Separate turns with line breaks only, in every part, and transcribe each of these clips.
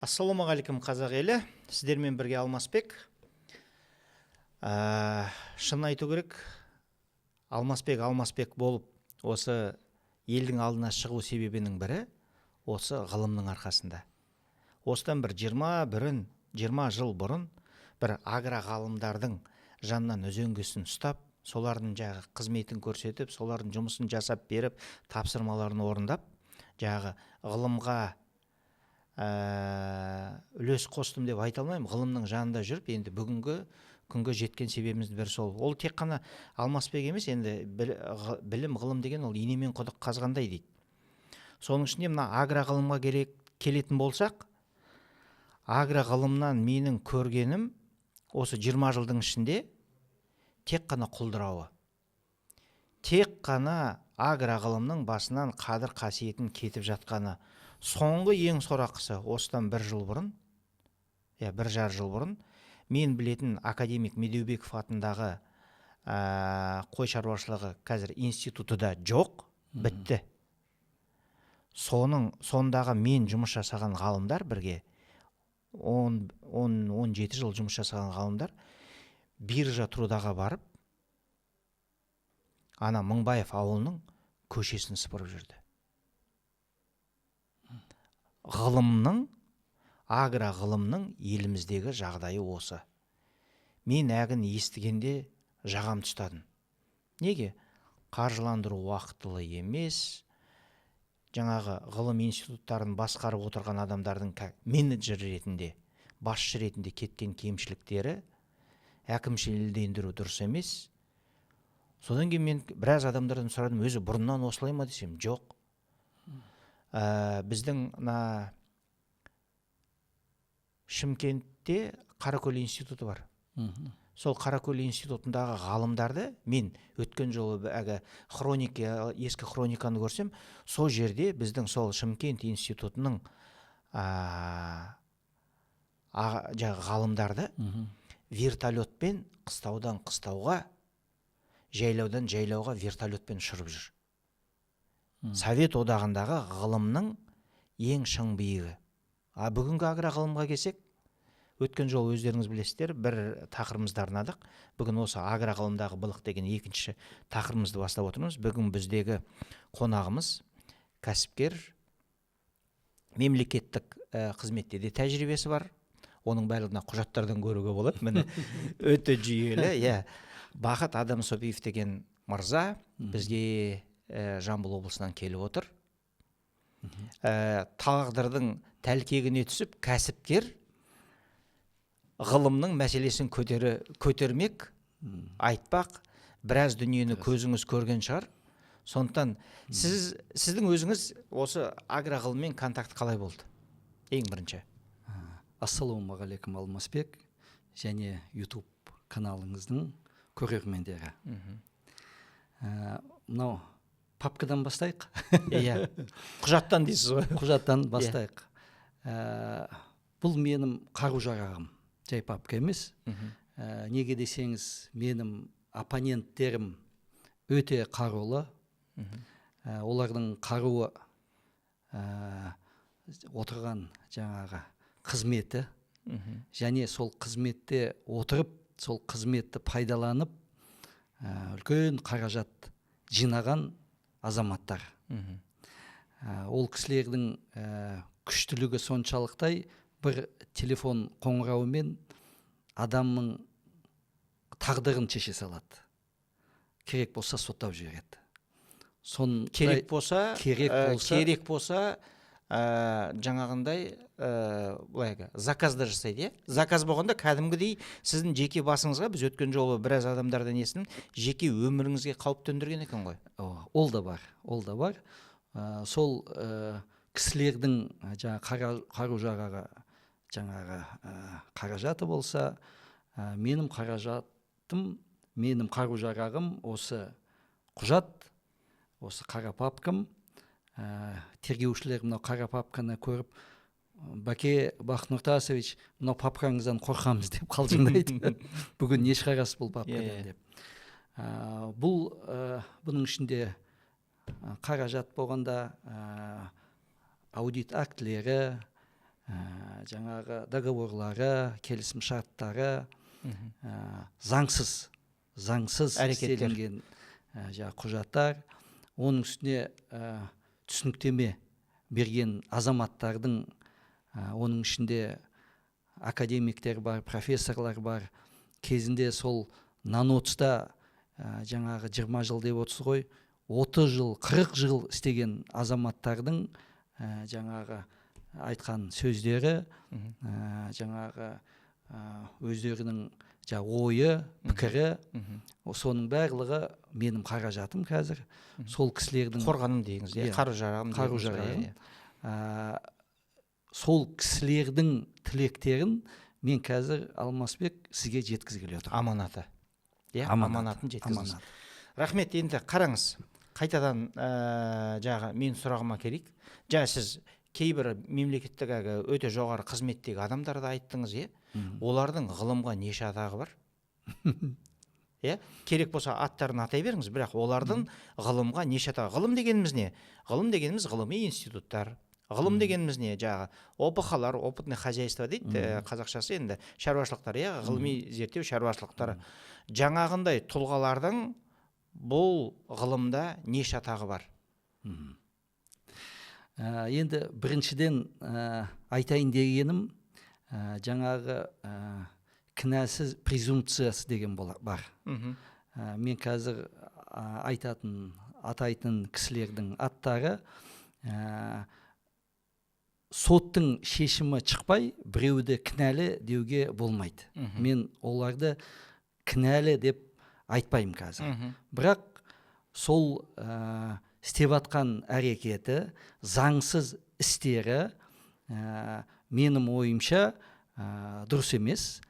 Ассалаумағалейкум, қазақ елі! Сіздермен бірге Алмасбек. Шынын айту керек, Алмасбек Алмасбек болып осы елдің алдына шығу себебінің бірі осы ғылымның арқасында. Осыдан бір 20 жыл бұрын бір агроғалымдардың жанынан үзеңгісін ұстап, солардың жағы қызметін көрсетіп, солардың жұмысын жасап беріп, тапсырмаларын орындап, жағы ғылымға үлес қостым деп айта алмаймын. Ғылымның жанында жүріп, енді бүгінгі күнге жеткен себебіміздің бірі сол. Ол тек қана Алмасбек емес, енді білім, ғылым деген ол инемен құдық қазғандай дейді. Соның ішінде мына агроғылымға келетін болсақ, агроғылымнан менің көргенім осы 20 жылдың ішінде тек қана құлдырауы, тек қана агроғылымның басынан қадір қасиетін кетіп жатқаны. Соңғы ең сорақысы, осыдан бір жыл бұрын, иә, 1,5 жыл бұрын мен білетін академик Медеубеков атындағы қой шаруашылығы қазір институты да жоқ, бітті. Соның сондағы мен жұмыс жасаған ғалымдар, бірге 17 жыл жұмыс жасаған ғалымдар биржа труда ға барып, ана Мыңбаев ауылының көшесін сыпырып жүрді. Ғылымның, агроғылымның еліміздегі жағдайы осы. Мен әгін естігенде жағамды ұстадым. Неге? Қаржыландыру уақытылы емес, жаңағы ғылым институттарын басқарып отырған адамдардың менеджер ретінде, басшы ретінде кеткен кемшіліктері, әкімшілендіру дұрыс емес. Содан кейін мен біраз адамдардан сұрадым, өзі бұрыннан осылай ма десем, жоқ. Біздің мына Шымкентте Қаракөл институты бар. Сол Қаракөл институтындағы ғалымдарды мен өткен жолы әлгі хроника, ескі хрониканы көрсем, сол жерде біздің сол Шымкент институтының жаңағы ғалымдарды вертолетпен қыстаудан қыстауға, жайлаудан жайлауға вертолетпен ұшырып жүр. Совет одағындағы ғылымның ең шың биігі. А бүгінгі агроғылымға келсек, өткен жолы өздеріңіз білесіздер, бір тақырыбымызды арнадық. Бүгін осы агроғылымдағы былық деген екінші тақырыбымызды бастап отырмыз. Бүгін біздегі қонағымыз кәсіпкер, мемлекеттік қызметте де тәжірибесі бар. Оның барлығына құжаттардан көруге болады, міне, өте жүйелі, иә. Бақыт Адамсопиев деген мырза бізге Жамбыл облысынан келіп отыр. Тағдырдың тәлкегіне түсіп, кәсіпкер ғылымның мәселесін көтермек, айтпақ. Біраз дүниені көзіңіз көрген шығар. Сондықтан сіздің өзіңіз осы агроғылыммен контакт қалай болды ең бірінші?
Ассалаумағалейкум, Алмасбек және YouTube каналыңыздың көрермендері! Мынау папкадан бастайық.
Иә, құжаттан дейсіз ғой.
Құжаттан бастайық. Бұл менің қару жарағым, жай папка емес. Неге десеңіз, менің оппоненттерім өте қарулы. Олардың қаруы отырған жаңағы қызметі және сол қызметте отырып, сол қызметті пайдаланып, үлкен қаражат жинаған азаматтар. Ол кісілердің күштілігі соншалықтай, бір телефон қоңырауымен адамның тағдырын шеше салады, керек болса, соттап жібереді.
Керек болса.
Керек болса.
Керек болса, жаңағындай, былай заказ да жасайды, иә. Заказ болғанда, кәдімгідей сіздің жеке басыңызға, біз өткен жолы біраз адамдардан естідім, жеке өміріңізге қауіп төндірген екен ғой.
Ол да бар, ол да бар. Сол кісілердің жаңа қару жарағы, жаңағы қаражаты болса, менің қаражатым, менің қару жарағым осы құжат, осы қара папкам. Тергеушілер мынау қара папканы көріп: «Бәке, Бақыт Нұртасович, мынау папкаңыздан қорқамыз», – деп қалжыңдайды. «Бүгін не шығарасыз бұл папкадан?» деп. Бұл бұның ішінде қаражат болғанда, аудит актілері, Жаңағы договорлары, келісім шарттары, заңсыз істелінген жаңағы құжаттар, оның үстіне түсініктеме берген азаматтардың, оның ішінде академиктер бар, профессорлар бар. Кезінде сол НАНОЦта жаңағы 20 жыл деп отырсыз ғой, 30 жыл, 40 жыл істеген азаматтардың жаңағы айтқан сөздері, жаңағы өздерінің ойы, пікірі, соның барлығы менің қаражатым қазір. Сол кісілердің
қорғаным дегіңіз, қару-жарағым.
Қару-жарағым. Сол кісілердің тілектерін мен қазір, Алмасбек, сізге жеткізгелі отырмын.
Аманаты. Аманатын жеткізіңіз. Рахмет. Енді қараңыз, қайтадан жаңағы мен сұрағыма келейік. Жаңа сіз кейбір мемлекеттік өте жоғары қызметтегі адамдарды айттыңыз, е? Олардың ғылымға не шатағы бар? Керек болса аттарын атай беріңіз, бірақ олардың ғылымға не шатағы? Ғылым дегеніміз не? Ғылым дегеніміз ғылыми институттар. Ғылым дегеніміз не? Жаңағы ОПХ-лар, опытный хозяйство дейді, қазақшасы енді шаруашылықтар, ғылыми зерттеу шаруашылықтары. Жаңағындай тұлғалардың бұл ғылымда не шатағы бар?
Енді біріншіден айтайын дегенім, жаңағы кінәсіз презумпциясы деген бар. Мен қазір айтатын, атайтын кісілердің аттары, соттың шешімі шықпай біреуді кінәлі деуге болмайды. Мен оларды кінәлі деп айтпаймын қазір. Бірақ сол істеп атқан әрекеті, заңсыз істері, менің ойымша дұрыс емес.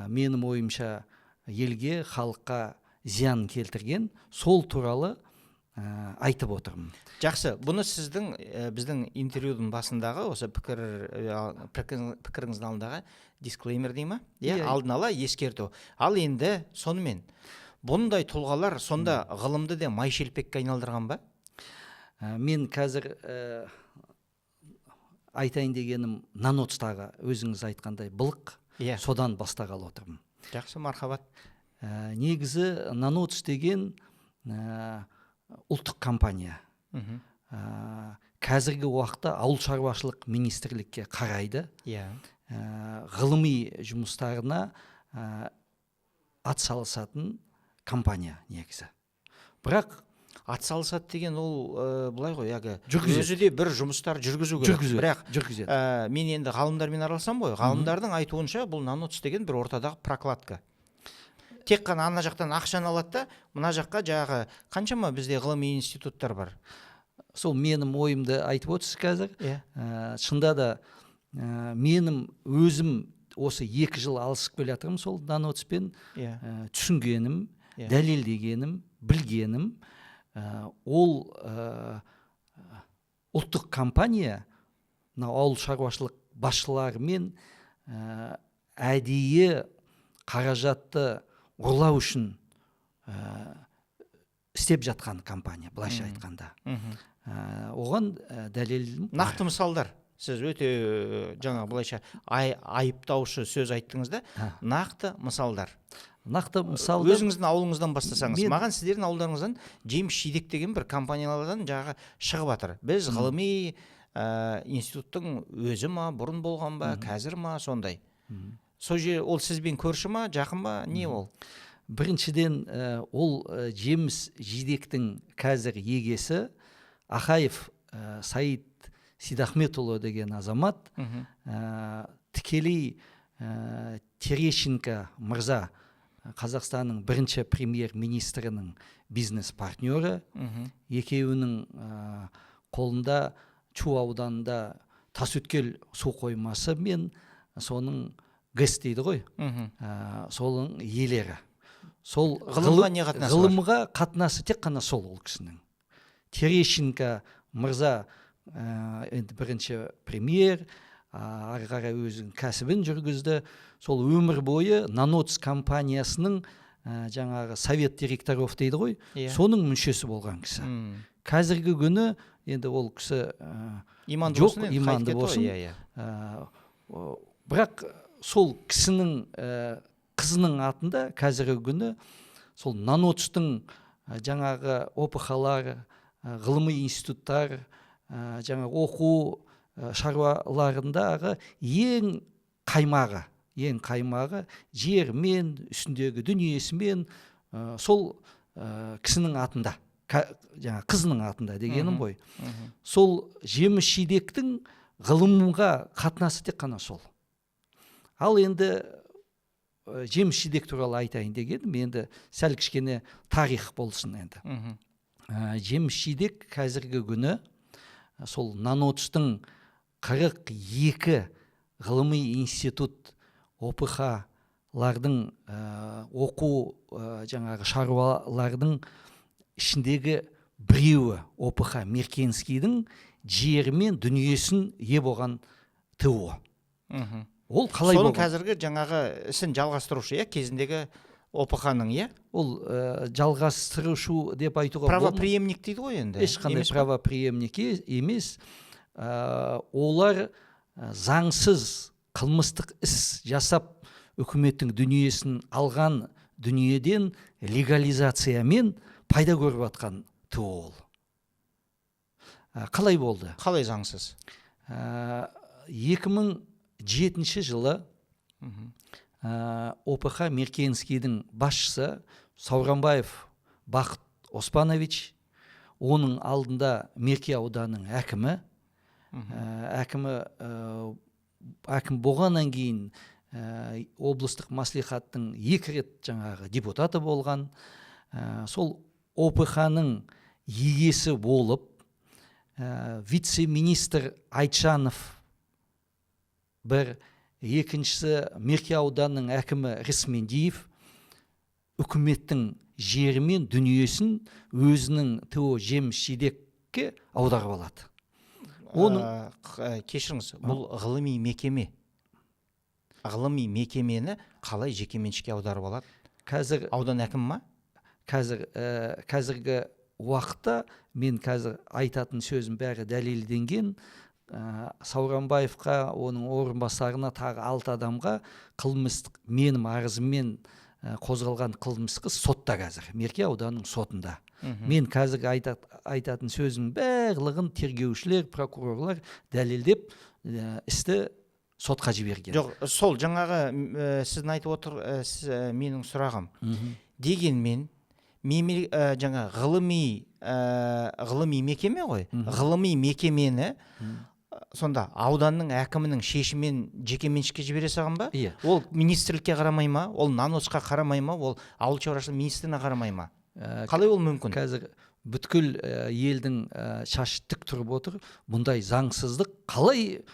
Менің ойымша елге, халыққа зиян келтірген, сол туралы айтып отырмын.
Жақсы, бұны сіздің біздің интервьюдің басындағы осы пікіріңіздің алдындағы дисклеймер дей ма? Алдын ала ескерту. Ал енді сонымен бұндай тұлғалар сонда ғылымды да май шелпекке айналдырған ба?
Мен қазір айтайын дегенім, НАНОЦтағы өзіңіз айтқандай былық, содан бастағалы отырмын.
Жақсы, мархабат.
Негізі НАНОЦ деген ұлттық компания. Қазіргі уақытта ауыл шаруашылық министрлікке қарайды. Ғылыми жұмыстарына атсалысатын компания негізі. Бірақ
атсалысады деген ол былай ғой, яғы өзі де бір жұмыстар жүргізу керек. Бірақ мен енді ғалымдармен араласам ғой, ғалымдардың айтуынша бұл НАНОЦ деген бір ортадағы прокладка. Тек қана ана жақтан ақшаны алады да, мына жаққа жаңағы қаншама бізде ғылыми институттар бар.
Сол менің ойымды айтып отырсыз қазір. Шында да менің өзім осы 2 жыл алысып келе жатырмын сол НАНОЦпен. Түсінгенім, дәлелдегенім, білгенім, ол ұлттық компания мына ауыл шаруашылық басшыларымен әдейі қаражатты ұрлау үшін істеп жатқан компания, былайша айтқанда. Оған дәлел.
Нақты мысалдар. Сіз өте жаңа былайша айыптаушы сөз айттыңыз да, нақты мысалдар.
Нақты мысалдар.
Өзіңіздің ауылыңыздан бастасаңыз, маған сіздердің ауылдарыңыздан жеміс жидек деген бір компаниялардан жаңағы шығып жатыр. Біз ғылыми институттың өзі ма, бұрын болған ба, қазір ма, сондай. Сол жер ол сізбен көрші ма, жақын ба, не ол?
Біріншіден, ол жеміс жидектің қазір егесі Ақаев Саид Сейдахметұлы деген азамат, тікелей Терещенко мырза, Қазақстанның бірінші премьер-министрінің бизнес партнері, екеуінің қолында Шу ауданында Тасөткел су қоймасы мен соның ГЭС дейді ғой, соның иелері. Сол
ғылымға не қатынасы бар?
Ғылымға қатынасы тек қана сол ол кісінің. Терещенко мырза енді бірінші премьер, ары қарай өзінің кәсібін жүргізді. Сол өмір бойы НАНОЦ компаниясының жаңағы совет директоров дейді ғой, соның мүшесі болған кісі. Қазіргі күні енді ол кісі
иманды
жоқ, иманды болсын. Бірақ сол кісінің қызының атында қазіргі күні сол НАНОЦ-тың жаңағы ОПХ-лар, ғылыми институттар, жаңағы оқу шаруаларындағы ең қаймағы жермен, үстіндегі дүниесімен, сол кісінің атында, жаңа қызының атында дегенім ғой. Сол жеміс жидектің ғылымға қатынасы тек қана сол. Ал енді жеміс жидек туралы айтайын дегенім, енді сәл кішкене тарих болсын енді. Жеміс жидек қазіргі күні сол НАНОЦ-тың 42 ғылыми институт, ОПХ-лардың, оқу, жаңағы шаруалардың ішіндегі біреуі ОПХ Меркенскийдің жері мен дүниесін ие болған ТО. Ол қалай
Соның
болған?
қазіргі жаңағы ісін жалғастырушы, иә, кезіндегі ОПХ-ның, иә?
Ол жалғастырушы деп айтуға
Правопреемник дейді ғой енді.
Ешқандай
Емес па?
правопреемник емес. Олар заңсыз қылмыстық іс жасап, үкіметтің дүниесін алған дүниеден легализациямен пайда көріп жатқан ТО ол. Қалай болды?
Қалай заңсыз?
2007 жылы ОПХ Меркенскийдің басшысы Сауранбаев Бақыт Оспанович, оның алдында Мерке ауданының әкімі, әкім болғаннан кейін облыстық маслихаттың екі рет жаңағы депутаты болған, сол ОПХ-ның егесі болып, вице-министр Айтжанов бір, екіншісі Мерке ауданының әкімі Рысмендиев үкіметтің жері мен дүниесін өзінің ТО жеміс жидекке аударып алады. Оның
Кешіріңіз, бұл ғылыми мекеме. Ғылыми мекемені қалай жекеменшікке аударып алады?
Қазір
Аудан әкімі ма?
Қазіргі уақытта мен қазір айтатын сөзім бәрі дәлелденген. Сауранбаевқа, оның орынбасарына, тағы алты адамға қылмыстық, менің арызыммен қозғалған қылмыстық іс сотта қазір, Мерке ауданының сотында. Мен қазіргі айтатын сөзім барлығын тергеушілер, прокурорлар дәлелдеп, істі сотқа жіберген.
Жоқ, сол жаңағы сіздің айтып отыр, сіз, менің сұрағым. Дегенмен жаңа ғылыми мекеме ғой. Ғылыми мекемені сонда ауданның әкімінің шешімімен жекеменшікке жібере салған ба?
Иә.
Ол министрлікке қарамай ма? Ол НАНОЦ-қа қарамай ма? Ол ауыл шаруашылығы министріне қарамай ма? Қалай ол мүмкін?
Қазір бүткіл елдің шашы тік тұрып отыр, бұндай заңсыздық қалай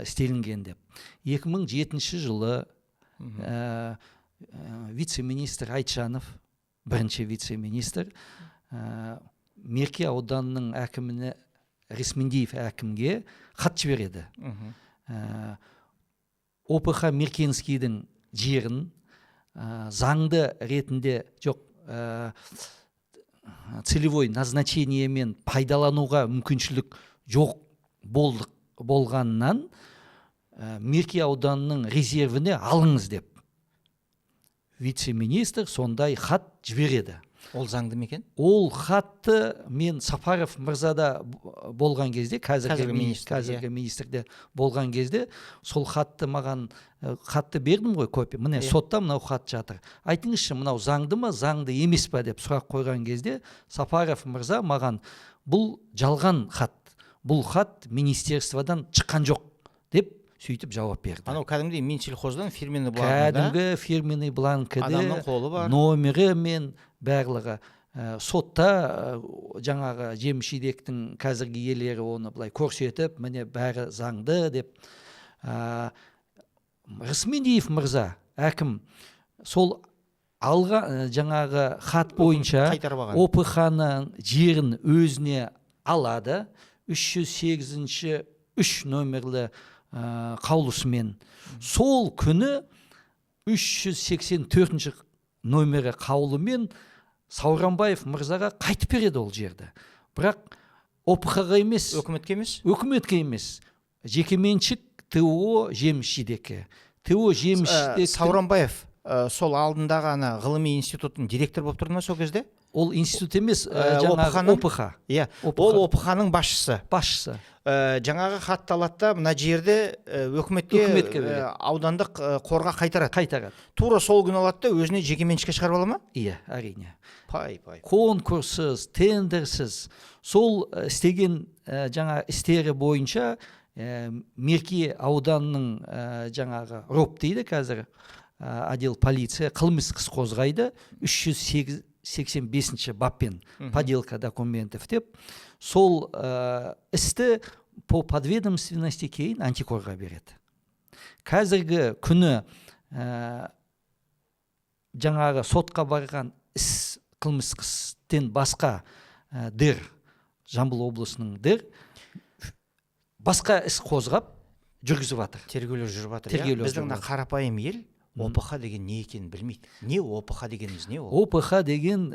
істелінген деп. 2007 жылы вице-министр Айтжанов, бірінші вице-министр, Мерке ауданының әкіміне, Рысмендиев әкімге хат жібереді. ОПХ Меркенскийдің жерін заңды ретінде жоқ, целевой назначениемен пайдалануға мүмкіншілік жоқ болдық, болғаннан Мерке ауданының резервіне алыңыз деп вице-министр сондай хат жібереді.
Ол заңды ма екен?
Ол хатты мен Сапаров мырзада болған кезде, қазіргі
Қазіргі министр,
қазіргі министрде болған кезде сол хатты маған, хатты бердім ғой, копия. Міне, сотта мынау хат жатыр. Айтыңызшы, мынау заңды ма, заңды емес па деп сұрақ қойған кезде Сапаров мырза маған: «Бұл жалған хат, бұл хат министерстводан шыққан жоқ», – деп сөйтіп жауап берді.
Анау кәдімгідей Минсельхоздан фирменный бланкіда
Кәдімгі фирменный бланкіде
адамның қолы бар.
Номері мен барлығы. Сотта жаңағы жеміс жидектің қазіргі иелері оны былай көрсетіп, міне, бәрі заңды деп. Рысмендиев мырза әкім сол алға, жаңағы хат бойынша
Қайтарып алған.
ОПХ-ның жерін өзіне алады 308 үш номерлі қаулысымен. Сол күні 384 номері қаулымен Сауранбаев мырзаға қайтып береді ол жерді, бірақ ОПХ-ға емес.
Өкіметке емес.
Өкіметке емес, жекеменшік ТО «Жеміс жидекке». ТО «Жеміс жидек».
Сауранбаев сол алдындағы ана ғылыми институттың директоры болып тұрды ма сол кезде?
Ол институт емес, жаңағы
ОПХ-ның?
ОПХ.
Иә.
ОПХ.
Ол ОПХ-ның басшысы.
Басшысы.
Жаңағы хатты алады да, мына жерді өкіметке,
Өкіметке береді.
Аудандық қорға қайтарады.
Қайтарады.
Тура сол күні алады да, өзіне жеке меншікке шығарып ала ма?
Иә, әрине.
Пай, пай.
Конкурссыз, тендерсіз. Сол істеген жаңа істері бойынша Мерке ауданының жаңағы РОП дейді қазір, отдел полиция қылмыстық іс қозғайды 385 баппен, подделка документов деп. Сол істі по подведомственности кейін антикорға береді. Қазіргі күні жаңағы сотқа барған іс, қылмыстық істен басқа, ДЭР, Жамбыл облысының ДЭР басқа іс қозғап жүргізіп жатыр.
Тергеулер жүріп жатыр, иә?
Тергеулер
Біздің
жүріп
мына
жатыр.
Қарапайым ел ОПХ деген не екенін білмейді. Не ОПХ дегеніміз, не ол?
ОПХ деген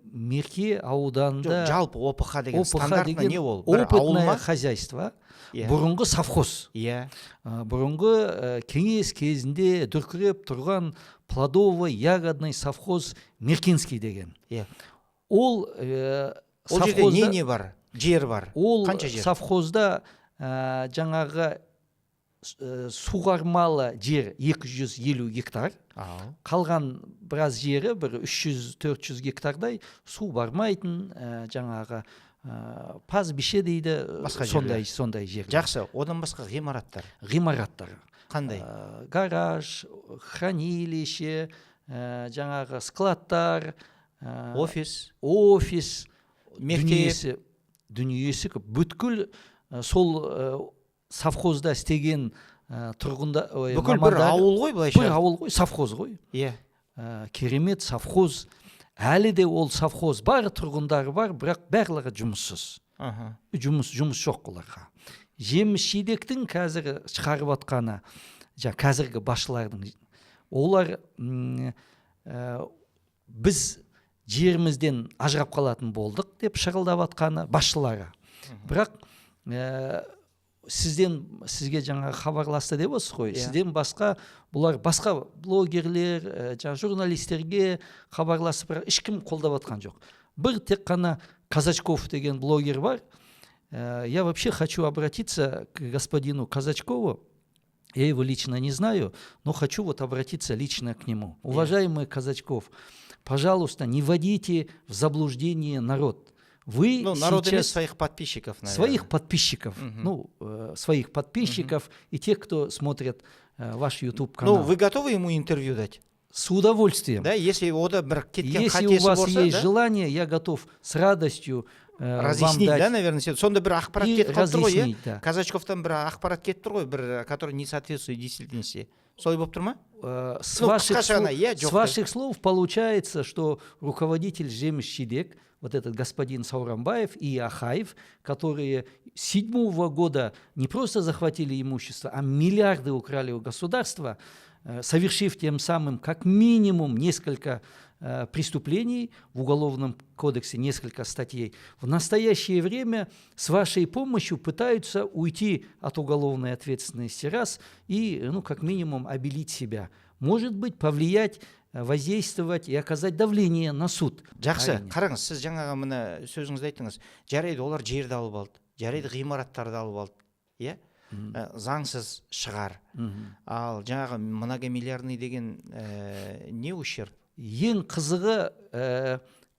Мерке ауданында
Жоқ, жалпы ОПХ деген
ОПХ
стандартына
деген
не ол, бір ауыл
опытное
ма?
хозяйство,
Иә.
бұрынғы совхоз. Бұрынғы кеңес кезінде дүркіреп тұрған плодово ягодный совхоз «Меркинский» деген. Ол
Ол жерде не
совхозда
не бар? Жер бар?
Ол
Қанша жер?
совхозда жаңағы суғармалы жер 250 гектар. Қалған біраз жері, бір 300-400 гектардай, су бармайтын, жаңағы пастбище дейді,
Басқа
сондай
жерлер.
сондай жерлер.
Жақсы, одан басқа ғимараттар
Ғимараттар
қандай?
Гараж, хранилище, жаңағы складтар,
Офис?
Офис.
Мектеп?
Дүниесі көп. Бүткіл сол совхозда істеген тұрғында, ой,
Бүкіл бір
мамандар-
ауыл ғой былайша.
Бір ауыл ғой, совхоз ғой. Керемет совхоз. Әлі де ол совхоз бар, тұрғындары бар, бірақ барлығы жұмыссыз. Жұмыс жоқ оларға. Жеміс жидектің қазір шығарып жатқаны, жаңа қазіргі басшылардың, олар біз жерімізден ажырап қалатын болдық деп шырылдап жатқаны басшылары. Бірақ сізге жаңа хабарласты деп отырсыз ғой.
Иә.
Сізден басқа бұлар басқа блогерлер, жаңа журналистерге хабарласып, бірақ ешкім қолдап жатқан жоқ. Бір тек қана Казачков деген блогер бар. Я вообще хочу обратиться к господину Казачкову. Я его лично не знаю, но хочу вот обратиться лично к нему. Уважаемый Казачков, пожалуйста, не вводите в заблуждение народ. Вы
Ну, народ
сейчас
емес, своих подписчиков, наверное.
Своих подписчиков,
Мгм.
ну, своих подписчиков и тех, кто смотрит ваш YouTube канал.
Ну, вы готовы ему интервью дать?
С удовольствием.
Да, если ода бір кеткен
Если у
қатесі
вас
болса,
есть
да?
желание, я готов с радостью вам
Разъяснить,
дать
да, наверное, сонда бір ақпарат
и
кетіп қалып тұр ғой, иә?
разъяснить, да.
Казачковтан бір ақпарат кетіп тұр ғой, бір, который не соответствует действительности. Солай болып тұр ма?
С
Ну,
ваших
қысқаша ғана,
слов,
иә,
с
жоқ.
ваших слов получается, что руководитель Жеміс Жидек, вот этот господин Саурамбаев и Ахаев, которые с седьмого года не просто захватили имущество, а миллиарды украли у государства, совершив тем самым как минимум несколько преступлений в Уголовном кодексе, несколько статей, в настоящее время с вашей помощью пытаются уйти от уголовной ответственности раз и, ну, как минимум, обелить себя. Может быть, повлиять, воздействовать и оказать давление на суд.
Жақсы.
Әрине.
Қараңыз, сіз жаңағы мына сөзіңізде айттыңыз: жарайды, олар жерді алып алды, жарайды, ғимараттарды алып алды, иә. Заңсыз шығар. Ал жаңағы многомиллиардный деген не ущерб?
Ең қызығы,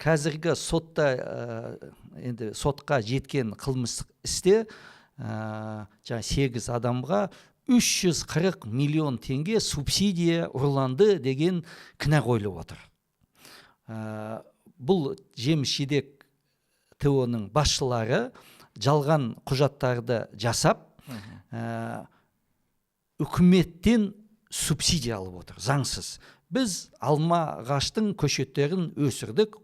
қазіргі сотта, енді сотқа жеткен қылмыстық істе жаңа сегіз адамға 340 миллион теңге субсидия ұрланды деген кінә қойылып отыр. Бұл «Жеміс жидек» ТО-ның басшылары жалған құжаттарды жасап, үкіметтен субсидия алып отыр заңсыз. Біз алма ағаштың көшеттерін өсірдік,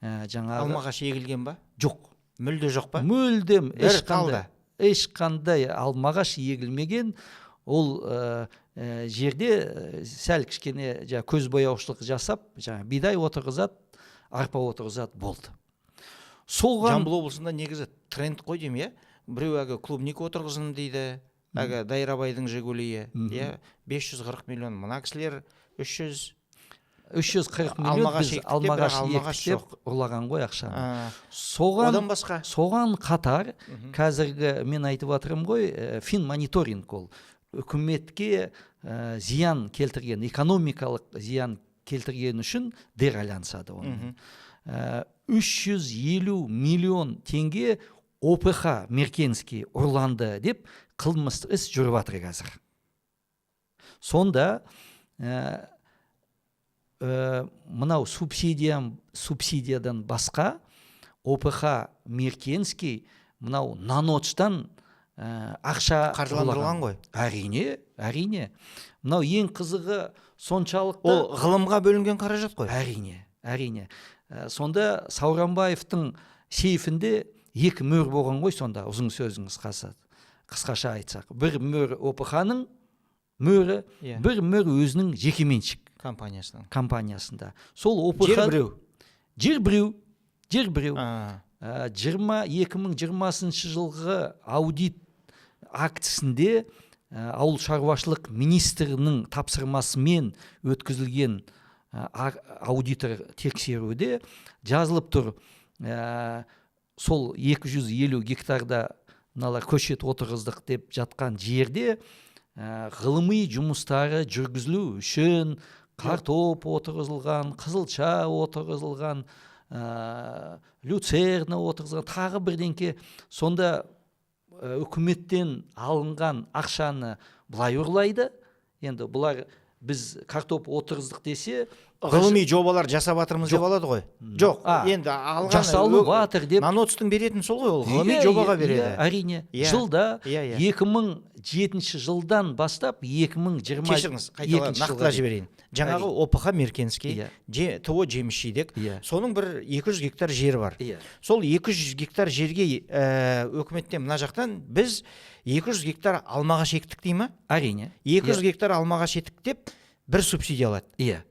жаңағы
Алма ағашы егілген ба?
Жоқ.
Мүлде жоқ па?
Мүлдем.
Бір
Ешқандай
талда.
Ешқандай алма ағаш егілмеген. Ол жерде сәл кішкене жаңа көз бояушылық жасап, жаңа бидай отырғызады, арпа отырғызады, болды. Соған
Жамбыл облысында негізі тренд қой деймін, иә, біреу әлгі клубника отырғыздым дейді. Әлгі Дайрабайдың Жигулиі, иә, 540 миллион. Мына кісілер
340 миллион біз алмағаш ектік деп ұрлаған ғой ақшаны. Соған,
одан басқа?
Соған қатар, қазіргі мен айтып жатырмын ғой, финмониторинг ол үкіметке зиян келтірген, экономикалық зиян келтірген үшін дер айланысады онымен. 350 миллион теңге ОПХ Меркенский ұрланды деп қылмыстық іс жүріп жатыр қазір. Сонда мынау субсидиядан басқа ОПХ Меркенский мынау Наноцтан ақша
қаржыландырылған ғой.
Әрине, әрине. Мынау ең қызығы соншалықты
ол ғылымға бөлінген қаражат қой.
Әрине, әрине. Сонда Сауранбаевтың сейфінде екі мөр болған ғой сонда, ұзын сөздің қысқасы. Қысқаша айтсақ, бір мөр ОПХ-ның мөрі, бір мөр өзінің жекеменшік компаниясында. Сол ОПХ
жер біреу.
Жер біреу, жер біреу. 2020 жылғы аудит актісінде ауыл шаруашылық министрінің тапсырмасымен өткізілген аудитор тексеруде жазылып тұр. Сол 250 гектарда мыналар көшет отырғыздық деп жатқан жерде ғылыми жұмыстары жүргізілу үшін картоп отырғызылған, қызылша отырғызылған, люцерна отырғызылған, тағы бірдеңке. Сонда үкіметтен алынған ақшаны былай ұрлайды. Енді бұлар біз картоп отырғыздық десе,
ғылыми жобалар жасап жатырмыз деп алады ғой. Жоқ, енді алған
жасалып жатыр деп
Наноцтың беретін сол ғой, ол ғылыми жобаға береді.
Әрине, жылда 2007 жылдан бастап 2020.
Кешіріңіз, қайталап нақтылап жіберейін. Жаңағы ОПХ Меркенский, ТО жеміс жидек, соның бір 200 гектар жері бар. Сол 200 гектар жерге өкіметтен мына жақтан біз 200 гектар алмағаш ектік дей ма?
Әрине.
200 гектар алмағаш ектік деп бір субсидия алады.
Иә.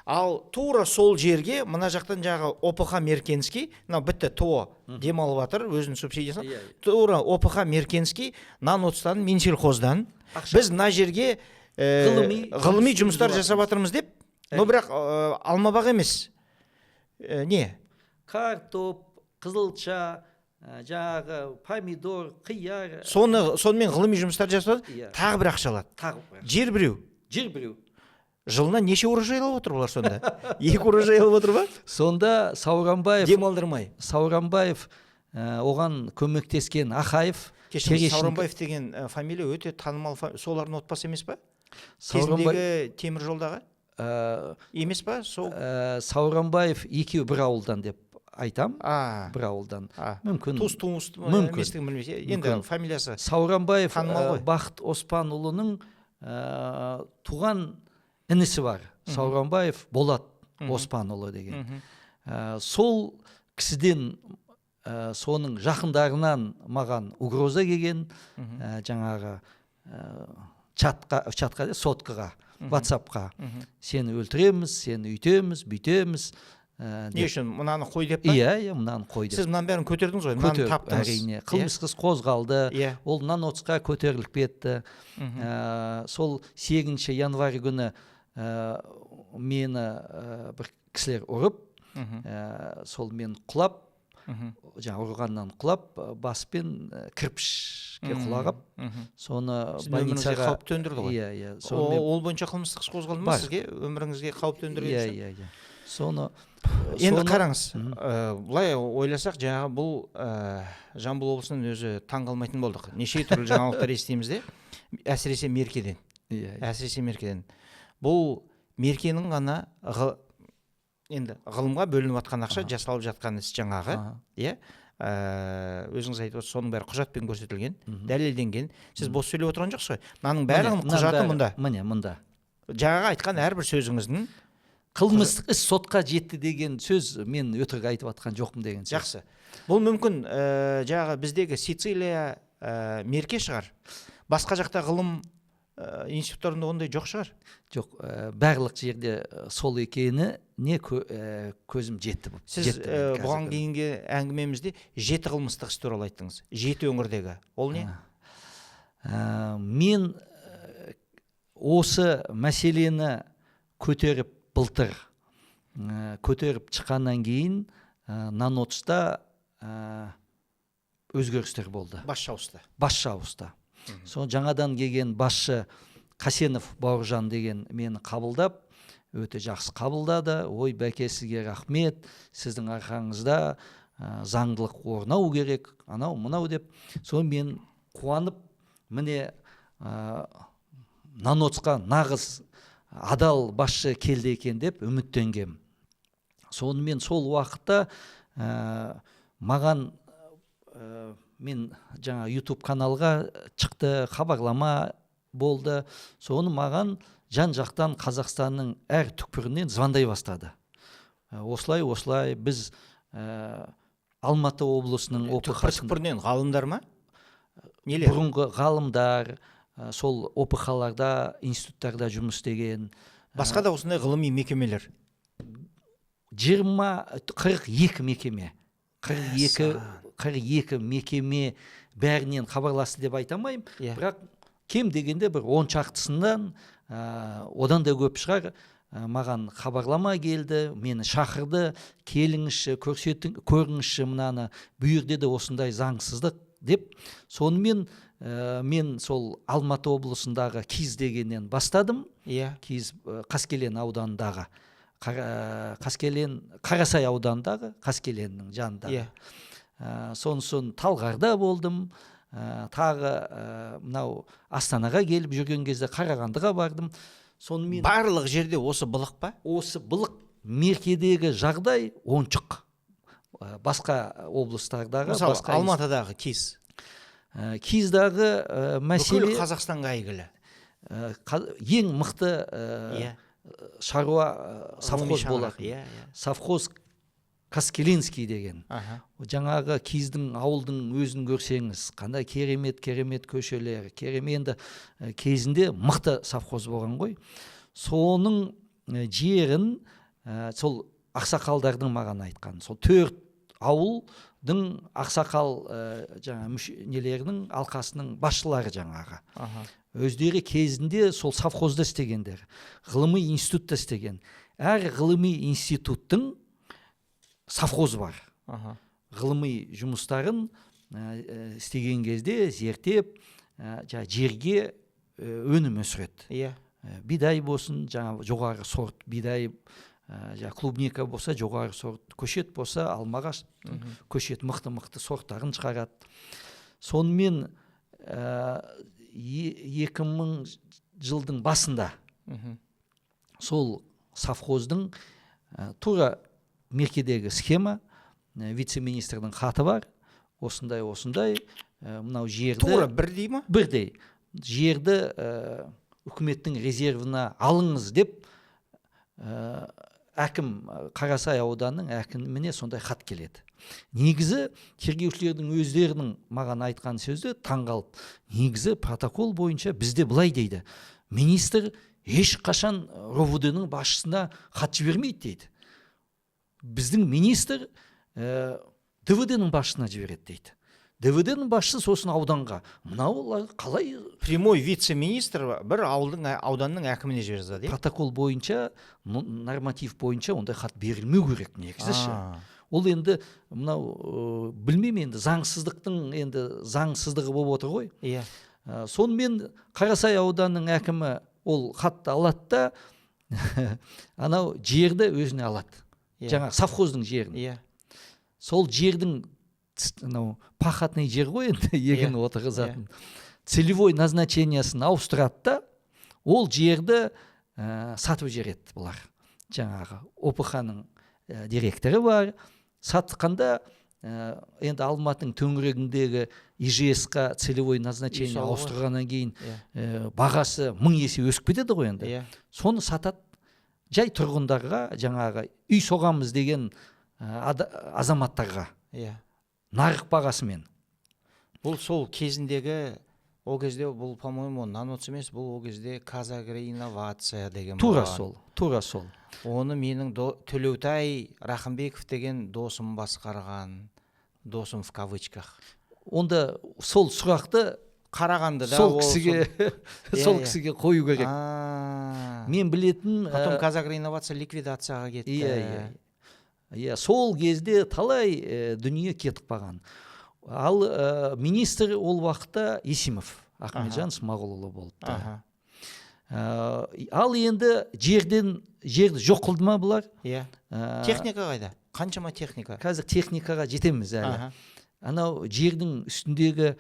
Ал тура сол жерге мына жақтан жағы ОПХ Меркенский, мынау бітті ТО демалып жатыр өзінің субсидиясын. Тура ОПХ Меркенский Наноцтан, Минсельхоздан біз мына жерге ғылыми жұмыстар жасап жатырмыз деп, но бірақ алмабақ емес. Не?
Картоп, қызылша, жаңағы помидор, қияр.
Сонымен ғылыми жұмыстар жасап, тағы бір ақша алады. Жер біреу.
Жер біреу.
Жылына неше урожай алып отыр бұлар сонда? 2 урожай алып отыр ба?
Сонда Сауранбаев
демалдырмай.
Сауранбаев оған көмектескен Ақаев.
Кешіріңіз, Сауранбаев деген фамилия өте танымал, солардың отбасы емес па? Кезіндегі темір жолдағы? Емес па? Сол
Сауранбаев екеуі бір ауылдан деп айтам. Бір ауылдан. Мүмкін.
Туыс еместігін білмесе. Енді фамилиясы
Сауранбаев Бақыт Оспанұлының туған інісі бар. Сауранбаев Болат Оспанұлы деген. Сол кісіден, соның жақындарынан маған угроза келген, жаңағы чатқа, соткаға, ватсапқа. Сені өлтіреміз, сені үйтеміз, бүйтеміз.
Не үшін? Мынаны қой деп па?
Иә, мынаны қой деп.
Сіз мынаның бәрін көтердіңіз ғой, мынаны таптыңыз.
Әрине, қылмыстық іс қозғалды, ол Наноцқа көтеріліп кетті. Сол 8 январь күні мені бір кісілер ұрып, сол мен құлап, жаңа ұрғаннан құлап, баспен кірпішке құлағып, соны больницаға
қауіп төндірді ғой.
Иә, иә.
Ол бойынша қылмыстық іс қозғалды ма сізге? Өміріңізге қауіп төндірген
үшін? Иә, иә. Соны
енді қараңыз, былай ойласақ, жаңағы бұл Жамбыл облысының өзі таң қалмайтын болдық. Неше түрлі жаңалықтар естиміз де, әсіресе Меркеден. Әсіресе Меркеден. Бұл Меркенің ғана енді ғылымға бөлініп жатқан ақша, жасалып жатқан іс жаңағы, иә? Өзіңіз айтып отырсыз, соның бәрі құжатпен көрсетілген, дәлелденген. Сіз бос сөйлеп отырған жоқсыз ғой. Мынаның бәрінің құжаты мұнда.
Міне, мұнда.
Жаңағы айтқан әрбір сөзіңіздің
қылмыстық іс сотқа жетті деген сөз, мен өтірік айтып жатқан жоқпын деген сөз.
Жақсы. Бұл мүмкін жаңағы біздегі Сицилия Мерке шығар. Басқа жақта ғылым институттарында ондай жоқ шығар?
Жоқ, барлық жерде сол екені не көзім жетті.
Сіз бұған кейінгі әңгімемізде 7 қылмыстық іс туралы айттыңыз. 7 өңірдегі. Ол не?
Мен осы мәселені көтеріп, былтыр көтеріп шыққаннан кейін НАНОЦ-та өзгерістер болды.
Басшы ауысты.
Басшы ауысты. Сол жаңадан келген басшы Қасенов Бауыржан деген мені қабылдап, өте жақсы қабылдады. «Ой, бәке, сізге рахмет, сіздің арқаңызда заңдылық орнау керек», анау мынау деп. Соны мен қуанып, міне, НАНОЦ-қа нағыз адал басшы келді екен деп үміттенгем. Сонымен сол уақытта маған мен жаңа YouTube каналға шықты, хабарлама болды. Соны маған жан жақтан, Қазақстанның әр түкпірінен звондай бастады. Осылай осылай біз Алматы облысының
Түкпір түкпірінен ғалымдар ма, нелер?
Бұрынғы ғалымдар, сол ОПХ-ларда, институттарда жұмыс істеген.
Басқа да осындай ғылыми мекемелер.
20, 42 мекеме, 42, 42 мекеме. Бәрінен хабарласты деп айта алмаймын, бірақ кем дегенде бір он шақтысынан, одан да көп шығар, маған хабарлама келді, мені шақырды: «Келіңізші, көрсетің, көріңізші мынаны, бұл жерде де осындай заңсыздық», – деп. Сонымен мен сол Алматы облысындағы Киз дегеннен бастадым. Киіз, Қаскелең ауданындағы, Қаскелең, Қарасай ауданындағы, Қаскелеңнің жанындағы. Сосын Талғарда болдым, тағы мынау Астанаға келіп жүрген кезде Қарағандыға бардым. Сонымен
Барлық жерде осы былық па?
Осы былық. Меркедегі жағдай оншық. Басқа облыстардағы,
Мысалы,
басқа
Алматыдағы КИЗ.
КИЗдағы мәселе
Бүкіл Қазақстанға әйгілі.
Ең мықты шаруа совхоз
Ғылыми
болатын.
Иә иә
Совхоз Каскеленский деген. Жаңағы Киздің, ауылдың өзін көрсеңіз, қандай керемет, керемет көшелер, керемет. Енді кезінде мықты совхоз болған ғой. Соның жерін сол ақсақалдардың маған айтқан, сол төрт ауылдың ақсақал жаңа нелерінің, алқасының басшылары жаңағы өздері кезінде сол совхозда істегендер, ғылыми институтта істеген. Әр ғылыми институттың совхозы бар. Ғылыми жұмыстарын істеген кезде зерттеп, жаңа жерге өнім өсіреді. Бидай болсын, жаңа жоғары сорт бидай, жаңа клубника болса, жоғары сорт көшет болса, алма ағаштың көшет мықты мықты сорттарын шығарады. Сонымен 2000 жылдың басында сол совхоздың тура Меркедегі схема, вице-министрдің хаты бар, осындай осындай, мынау жерді
Тура бірдей ма?
Бірдей. Жерді үкіметтің резервіне алыңыз деп әкім, Қарасай ауданының әкіміне сондай хат келеді. Негізі тергеушілердің өздерінің маған айтқан сөзі, таңғалып, негізі протокол бойынша бізде былай дейді: министр ешқашан РОВД ның басшысына хат жібермейді дейді, біздің министр ДВД ның басшысына жібереді дейді, ДВД ның басшысы сосын ауданға. Мынау қалай?
Прямой вице-министр бір ауылдың, ауданның әкіміне жібере жазады, иә?
Протокол бойынша, норматив бойынша ондай хат берілмеу керек негізі ше. Ол енді мынау білмеймін енді, заңсыздықтың енді заңсыздығы болып отыр ғой. Сонымен Қарасай ауданының әкімі ол хатты алады да, анау жерді өзіне алады. Жаңағы совхоздың жерін. Сол жердің анау пахотный жер ғой енді, егін отырғызатын, целевой назначениясын ауыстырады да, ол жерді сатып жібереді бұлар. Жаңағы ОПХ ның директоры бар. Сатқанда енді Алматының төңірегіндегі ИЖС қа целевой назначение
Үй салу ғой.
ауыстырғаннан кейін бағасы мың есе өсіп кетеді ғой енді. Соны сатады жай тұрғындарға, жаңағы үй соғамыз деген азаматтарға нарық бағасымен.
Бұл сол кезіндегі, ол кезде бұл, по моему, НАНОЦ емес, бұл ол кезде КазАгроИнновация деген
Тура
болған.
сол, тура сол.
Оны менің Төлеутай Рахымбеков деген досым басқарған, досым в кавычках.
Онда сол сұрақты
Қарағандыда
сол кісіге, сол кісіге қою керек. Мен білетін.
Потом КазАгроИнновация ликвидацияға кетті.
Иә, иә, сол кезде талай дүние кетіп қалған. Ал министр ол уақытта Есимов Ахметжан Смағұлұлы болыпты. Ал енді жерден, жерді жоқ қылды ма бұлар?
Иә. Техника қайда? Қаншама техника?
Қазір техникаға жетеміз әлі. Анау жердің үстіндегі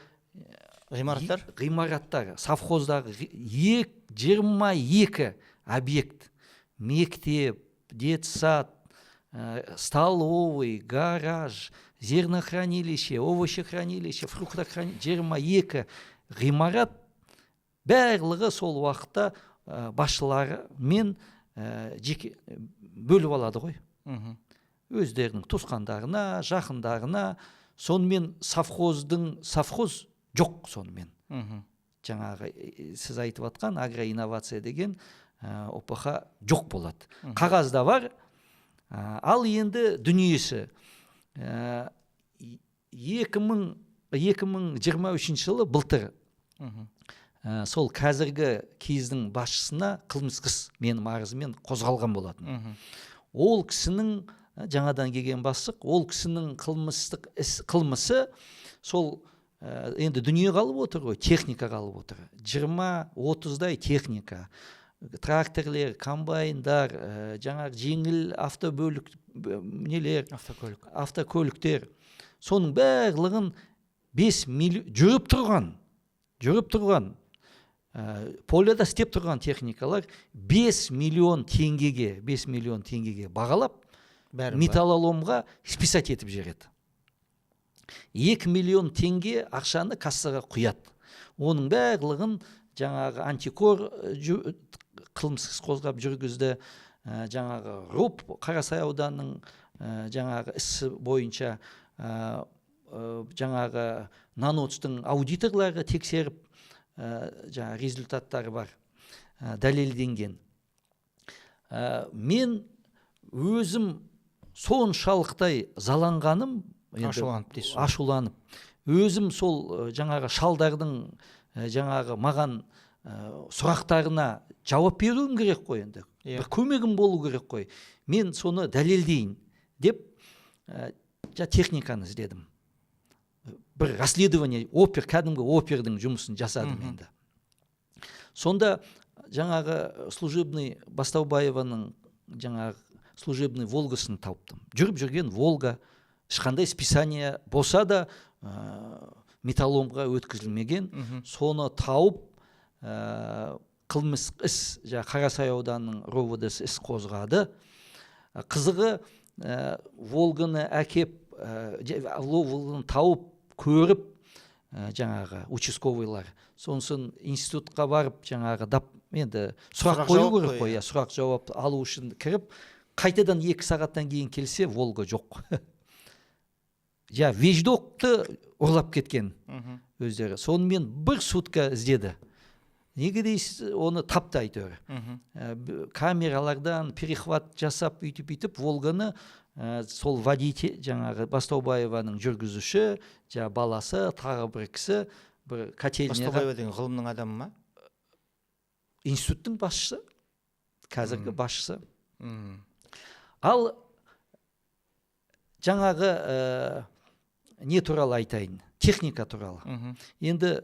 ғимараттар?
Ғимараттар, совхоздағы 22 объект, мектеп, детсад, столовый, гараж, зернохранилище, овощехранилище, фруктохранилище, 22 ғимарат, барлығы сол уақытта басшылары мен жеке бөліп алады ғой. Өздерінің туысқандарына, жақындарына. Сонымен совхоздың, совхоз жоқ сонымен. Жаңағы сіз айтып атқан агроинновация деген ОПХ жоқ болады. Қағазда бар, ал енді дүниесі 2023 жылы, былтыр, сол қазіргі кездің басшысына қылмыстық іс менің арызыммен қозғалған болатын. Ол кісінің, жаңадан келген бастық, ол кісінің қылмыстық іс, қылмысы сол, енді дүние қалып отыр ғой, техника қалып отыр. 20-30-дай техника, тракторлер, комбайндар, жаңағы жеңіл автобөлік, нелер,
автокөлік,
автокөліктер, соның барлығын 5 миллион жүріп тұрған, поляда істеп тұрған техникалар 5 миллион теңгеге, 5 миллион теңгеге бағалап,
бәрін ба?
Металлоломға списать етіп жібереді. 2 миллион теңге ақшаны кассаға құяды. Оның барлығын жаңағы антикор қылмыстық іс қозғап жүргізді. Жаңағы РОП Қарасай ауданының жаңағы ісі бойынша, жаңағы НанОЦтың аудиторлары тексеріп, жаңағы результаттары бар, дәлелденген. Мен өзім соншалықтай заланғаным енді,
Ашуланып дейсіз ғой.
Ашуланып, өзім сол жаңағы шалдардың жаңағы маған сұрақтарына жауап беруім керек қой енді. Бір көмегім болу керек қой, мен соны дәлелдейін деп, техниканы іздедім, бір расследование, опер, кәдімгі опердің жұмысын жасадым. Енді сонда жаңағы служебный Бастаубаеваның жаңағы служебный Волгасын тауыптым. Жүріп жүрген Волга, ешқандай списание болса да, металлоломға өткізілмеген. Соны тауып, қылмыстық іс, жаңағы Қарасай ауданының РОВД іс қозғады. Қызығы, Волганы әкеп, Волганы тауып көріп, жаңағы участковыйлар сонысын институтқа барып, жаңағы дап, енді сұрақ
Сұрақ
қою
жауап
керек
қой,
қой,
иә.
Иә, сұрақ жауап алу үшін кіріп, қайтадан 2 сағаттан кейін келсе, Волга жоқ. Ja, вещдокты ұрлап кеткен өздері. Сонымен бір сутка іздеді. Неге дейсіз, оны тапты әйтеуір. Камералардан перехват жасап, үйтіп бүйтіп Волганы, сол водитель, жаңағы Бастаубаеваның жүргізуші, жаңағы баласы, тағы бір кісі бір котельняға.
Бастаубаева деген ғылымның адамы ма?
Институттың басшысы, қазіргі басшысы. Ал жаңағы не туралы айтайын, техника туралы. Енді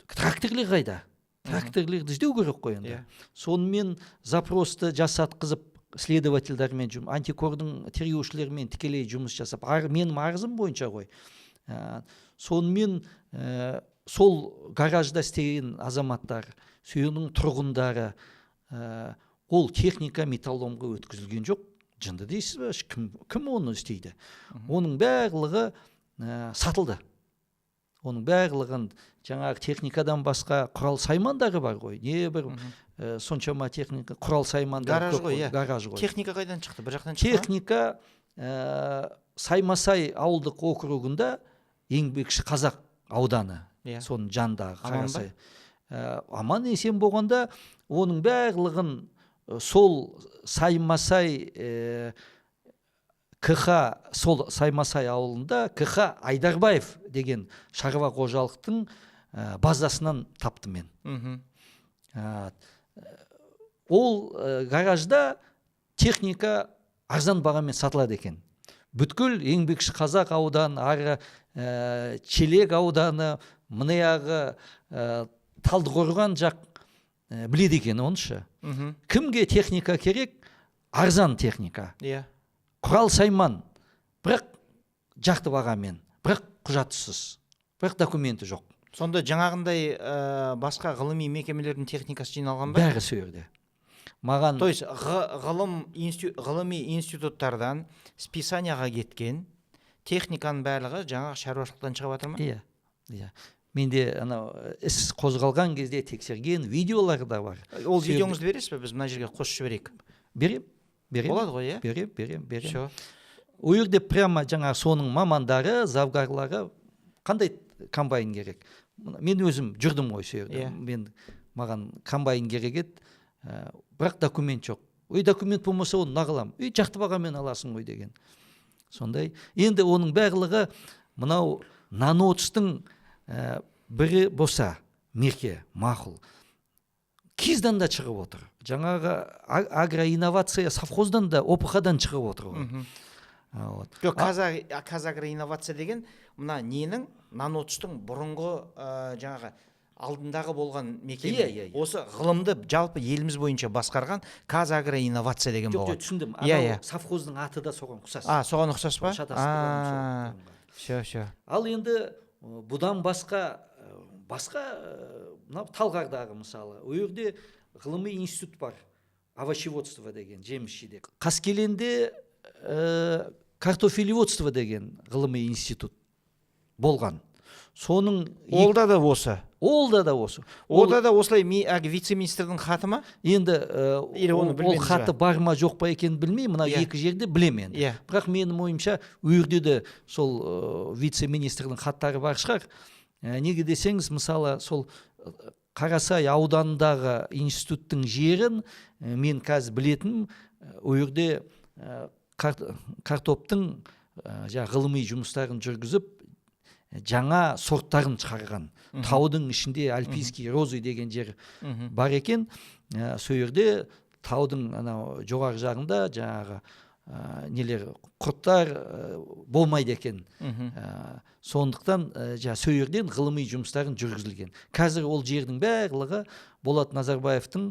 тракторлер қайда? Тракторлерді іздеу керек қой енді. Сонымен запросты жасатқызып, следовательдермен, антикордың тергеушілерімен тікелей жұмыс жасап, менің арызым бойынша ғой. Сонымен сол гаражда істеген азаматтар, соның тұрғындары, ол техника металлоломға өткізілген жоқ. Жынды дейсіз бе? Кім оны істейді? Оның барлығы сатылды. Оның барлығын, жаңағы техникадан басқа құрал саймандары бар ғой, не бір соншама техника, құрал саймандары
Гараж
көп
ғой, иә.
Гараж ғой.
Техника қайдан шықты? Бір жақтан шықты ма?
Техника Саймасай ауылдық округында, Еңбекші Қазақ ауданы, соның жанындағы
Аман ба?
Қарасай. Аман есен болғанда, оның барлығын сол Саймасай, КХ, сол Саймасай ауылында КХ Айдарбаев деген шаруа қожалықтың базасынан таптым мен. Ол гаражда техника арзан бағамен сатылады екен. Бүткіл Еңбекші Қазақ ауданы, ары Челек ауданы, мынаяғы Талдықорған жақ біледі екен оншы. Кімге техника керек? Арзан техника. Құрал сайман, бірақ жақты бағамен, бірақ құжатсыз, бірақ документі жоқ.
Сонда жаңағындай басқа ғылыми мекемелердің техникасы жиналған ба?
Бәрі сол жерде. Маған...
То есть ғылыми институттардан списанияға кеткен техниканың барлығы жаңағы шаруашылықтан шығып жатыр ма?
Иә, иә. Менде анау іс қозғалған кезде тексерген видеолар да бар.
Ол видеоңызды бересіз бе? Біз мына жерге қосып жіберейік.
Берем, берем.
Болады ғой, иә?
Берем, берем, берем.
Всё.
Ол жерде прямо жаңа соның мамандары, завгарлары қандай комбайн керек? Мен өзім жүрдім ғой сол жерде. Мен маған комбайн керек еді, бірақ документ жоқ. Ой, документ болмаса оны нағылам. Ой, жақты бағамен аласың ғой деген. Сондай. Енді оның барлығы мынау наноцтың бірі болса, мерке, мақұл. КИЗ-дан да шығып отыр. Жаңағы агроинновация совхоздан да, ОПХ-дан шығып отыр ғой.
Жоқ, Казагроинновация деген мына ненің, наноцтың бұрынғы жаңағы алдындағы болған мекеме. Осы ғылымды жалпы еліміз бойынша басқарған Казагроинновация деген болған.
Жоқ, түсіндім. Анау совхоздың аты да соған ұқсас.
А, соған ұқсас па? Всё, всё.
Ал енді бұдан басқа мынау Талғардағы мысалы, ол жерде ғылыми институт бар, овощеводство деген, жеміс-жидек. Қаскеленде картофелеводство деген ғылыми институт болған. Соның
Олда да осы.
Олда да осы.
Олда да осылай вице-министрдің хаты ма?
Енді ол хаты бар ма жоқ па екенін білмеймін, мына екі жерде білемін енді. Бірақ менің ойымша ол жерде де сол вице-министрдің хаттары бар шығар. Неге десеңіз, мысалы, сол Қарасай ауданындағы институттың жерін мен қазір білетінім, ол жерде картоптың ғылыми жұмыстарын жүргізіп, жаңа сорттарын шығарған. Таудың ішінде альпийский розы деген жер бар екен. Сол жерде таудың анау жоғары жағында жаңағы нелер, құрттар болмайды екен. Сондықтан сол жерден ғылыми жұмыстарын жүргізілген. Қазір ол жердің барлығы Болат Назарбаевтың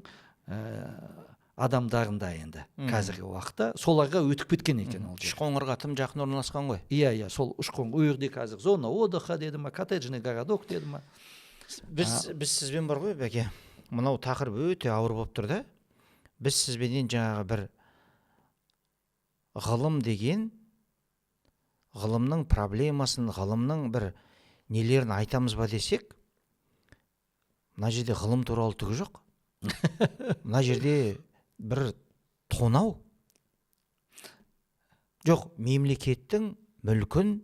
адамдарында енді қазіргі уақытта соларға өтіп кеткен екен ол жер.
Үшқоңырға тым жақын орналасқан ғой.
Иә, иә, сол Үшқоңыр. Ол жерде қазір зона отдыха деді ма, коттеджный городок деді ма.
Біз сізбен бар ғой, бәке. Мынау тақырып өте ауыр болып тұр да. Біз сізбенен жаңағы бір ғылым деген, ғылымның проблемасын, ғылымның бір нелерін айтамыз ба десек, мына жерде ғылым туралы түгі жоқ. Мына жерде бір тонау. Жоқ, мемлекеттің мүлкін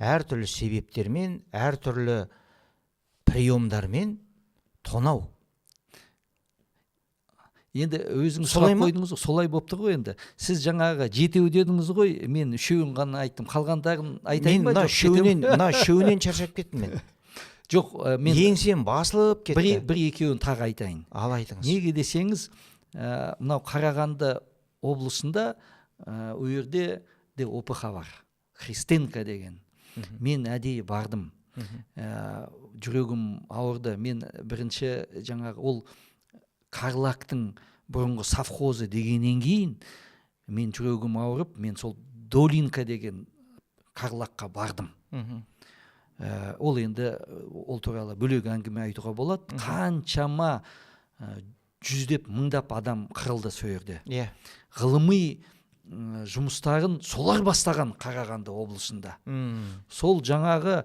әртүрлі себептермен, әртүрлі приемдармен тонау.
Енді өзіңіз сұрақ қойдыңыз ғой, солай болып тұр ғой енді. Сіз жаңағы жетеу дедіңіз ғой, мен үшеуін ғана айттым, қалғандарын айтайын ба?
Мен мына үшеуінен шаршап кеттім мен.
Жоқ, мен
еңсем басылып кетті.
Бір екеуін тағы айтайын.
Ал айтыңыз.
Неге десеңіз, мынау Қарағанды облысында ол жерде де ОПХ бар, Христенко деген. Мен әдейі бардым. Жүрегім ауырды. Мен бірінші жаңағы ол Карлактың бұрынғы совхозы дегеннен кейін мен жүрегім ауырып, мен сол Долинка деген Карлакқа бардым. Ол енді ол туралы бөлек әңгіме айтуға болады. Қаншама жүздеп мыңдап адам қырылды сол жерде. Ғылыми жұмыстарын солар бастаған Қарағанды облысында. Сол жаңағы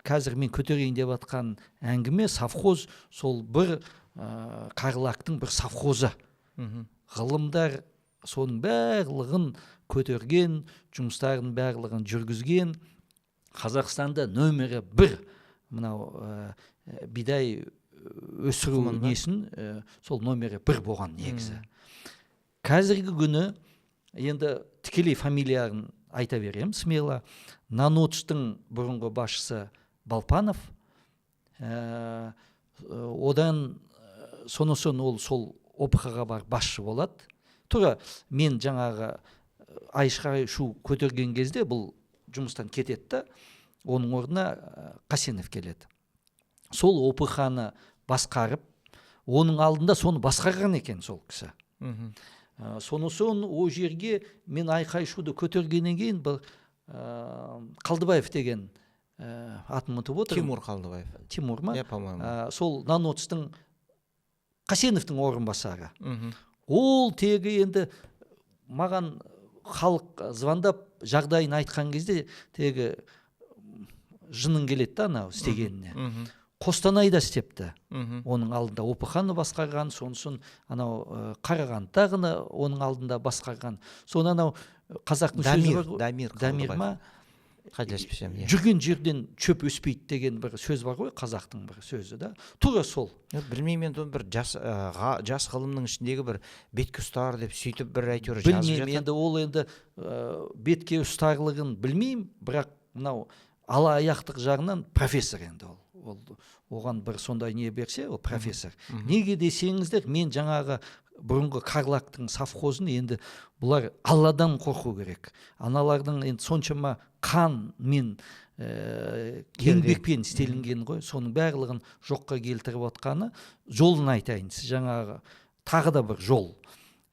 қазір мен көтерейін деп атқан әңгіме совхоз, сол бір Карлактың бір совхозы. Ғылымдар соның барлығын көтерген, жұмыстарын барлығын жүргізген. Қазақстанда нөмірі бір мынау бидай өсіру несін, сол нөмірі бір болған негізі. Қазіргі күні енді тікелей фамилияны айта беремін смело. Наноцтың бұрынғы басшысы Балпанов, Одан сонысын ол сол ОПХ-ға барып басшы болады. Тура мен жаңағы айшқай шу көтерген кезде бұл жұмыстан кетеді да, оның орнына Қасенов келеді. Сол ОПХ-ны басқарып, оның алдында соны басқарған екен сол кісі. Сонысын ол жерге мен айқай шуды көтергеннен кейін бір Қалдыбаев деген, атын ұмытып отырмын.
Тимур Қалдыбаев.
Тимур ма?
Иә, по-моему.
Сол Наноцтың, Қасеновтың орынбасары. Ол тегі енді маған халық звондап жағдайын айтқан кезде тегі жының келеді да анау істегеніне. Қостанайда істепті. Оның алдында ОПХ-ны басқарған, сонысын анау Қарағандыдағыны оның алдында басқарған. Соны анау қазақтың сөзі бар ғой.
Дамир.
Дамир ма?
Қателеспесем, иә.
Жүрген жерден чөп өспейді деген бір сөз бар ғой, қазақтың бір сөзі да. Тура сол.
Білмеймін енді, бір жас жас ғылымның ішіндегі бір бетке ұстар деп сөйтіп бір әйтеуір жазып
жатады. Білмеймін енді, ол енді бетке ұстарлығын білмеймін, бірақ мынау ала аяқтық жағынан профессор енді ол. Ол оған бір сондай не берсе, ол профессор. Неге десеңіздер, мен жаңағы бұрынғы Карлактың совхозын енді бұлар Алладан қорқу керек. Аналардың енді соншама қанмен, еңбекпен істелінген ғой, соның барлығын жоққа келтіріп отқаны. Жолын айтайын, сіз жаңағы тағы да бір жол.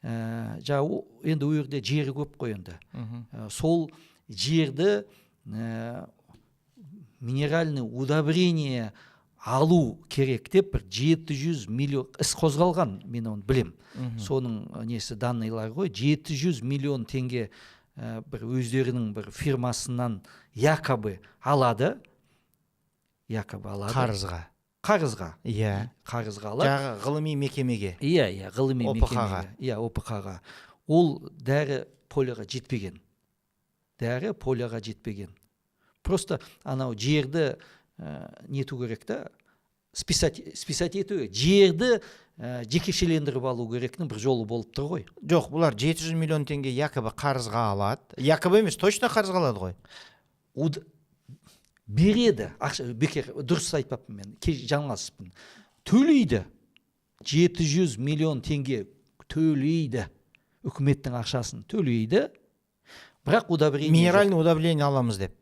Жаңа енді ол жерде жері көп қой енді. Сол жерді минеральный удобрение алу керек деп бір 700 миллион іс қозғалған, мен оны білем. Соның несі данныйлар ғой, 700 миллион теңге бір өздерінің бір фирмасынан якобы алады. Якобы алады.
Қарызға.
Қарызға.
Иә.
Қарызға алады.
Жаңағы ғылыми мекемеге.
Иә, иә, ғылыми мекемеге. Иә, ОПХ-ға. Ол дәрі поляға жетпеген. Дәрі поляға жетпеген. Просто анау жерді нету керек та, списать ету керек. Жерді жекешелендіріп алу керектің бір жолы болып тұр ғой.
Жоқ, бұлар 700 миллион теңге якобы қарызға алады. Якобы емес, точно қарызға алады ғой.
Береді. Ақша, бекер, дұрыс айтпаппын мен, жаңылыспын. Төлейді. 700 миллион теңге төлейді. Үкіметтің ақшасын төлейді. Бірақ удобрение жоқ.
Минеральный удобрение аламыз деп.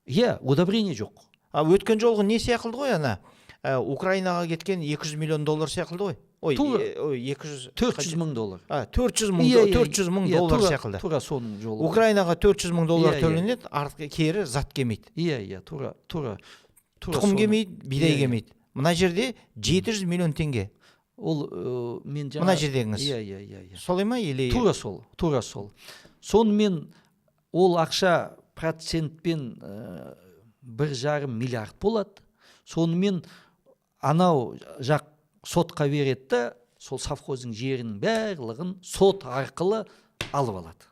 Иә, удобрение жоқ.
А өткен жолғы не сияқылды ғой ана? Украинаға кеткен 200 миллион доллар сияқылды ғой. Ой, 200
400 мың доллар.
400 мың, 400 мың доллар сияқылды.
Тура соның жолы.
Украинаға 400 мың доллар төленеді, артқы кері зат келмейді.
Иә, иә, тура, тура.
Тұқым келмейді, бидай келмейді. Мына жерде 700 миллион теңге.
Ол мен жаңа
мына жердегіңіз.
Иә, иә, иә.
Солай ма или
тура сол, тура сол. Сонымен ол ақша процентпен 1,5 миллиард болады. Сонымен анау жақ сотқа береді да, сол совхоздың жерінің барлығын сот арқылы алып алады.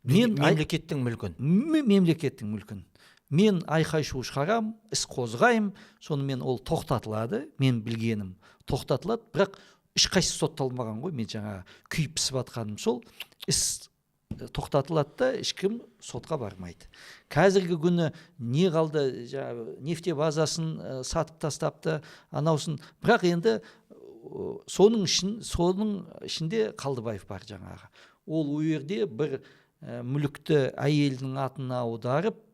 Мен
мемлекеттің мүлкін.
Мемлекеттің мүлкін. Мен айқай шу шығарам, іс қозғаймын, сонымен ол тоқтатылады, мен білгенім тоқтатылады, бірақ ешқайсысы сотталмаған ғой, мен жаңа күйіп пісіп жатқаным сол, іс тоқтатылады да, ешкім сотқа бармайды. Қазіргі күні не қалды, жаңа нефте базасын сатып тастапты, анаусын, бірақ енді соның ішінде Қалдыбаев бар жаңағы. Ол жерде бір мүлікті әйелдің атына аударып,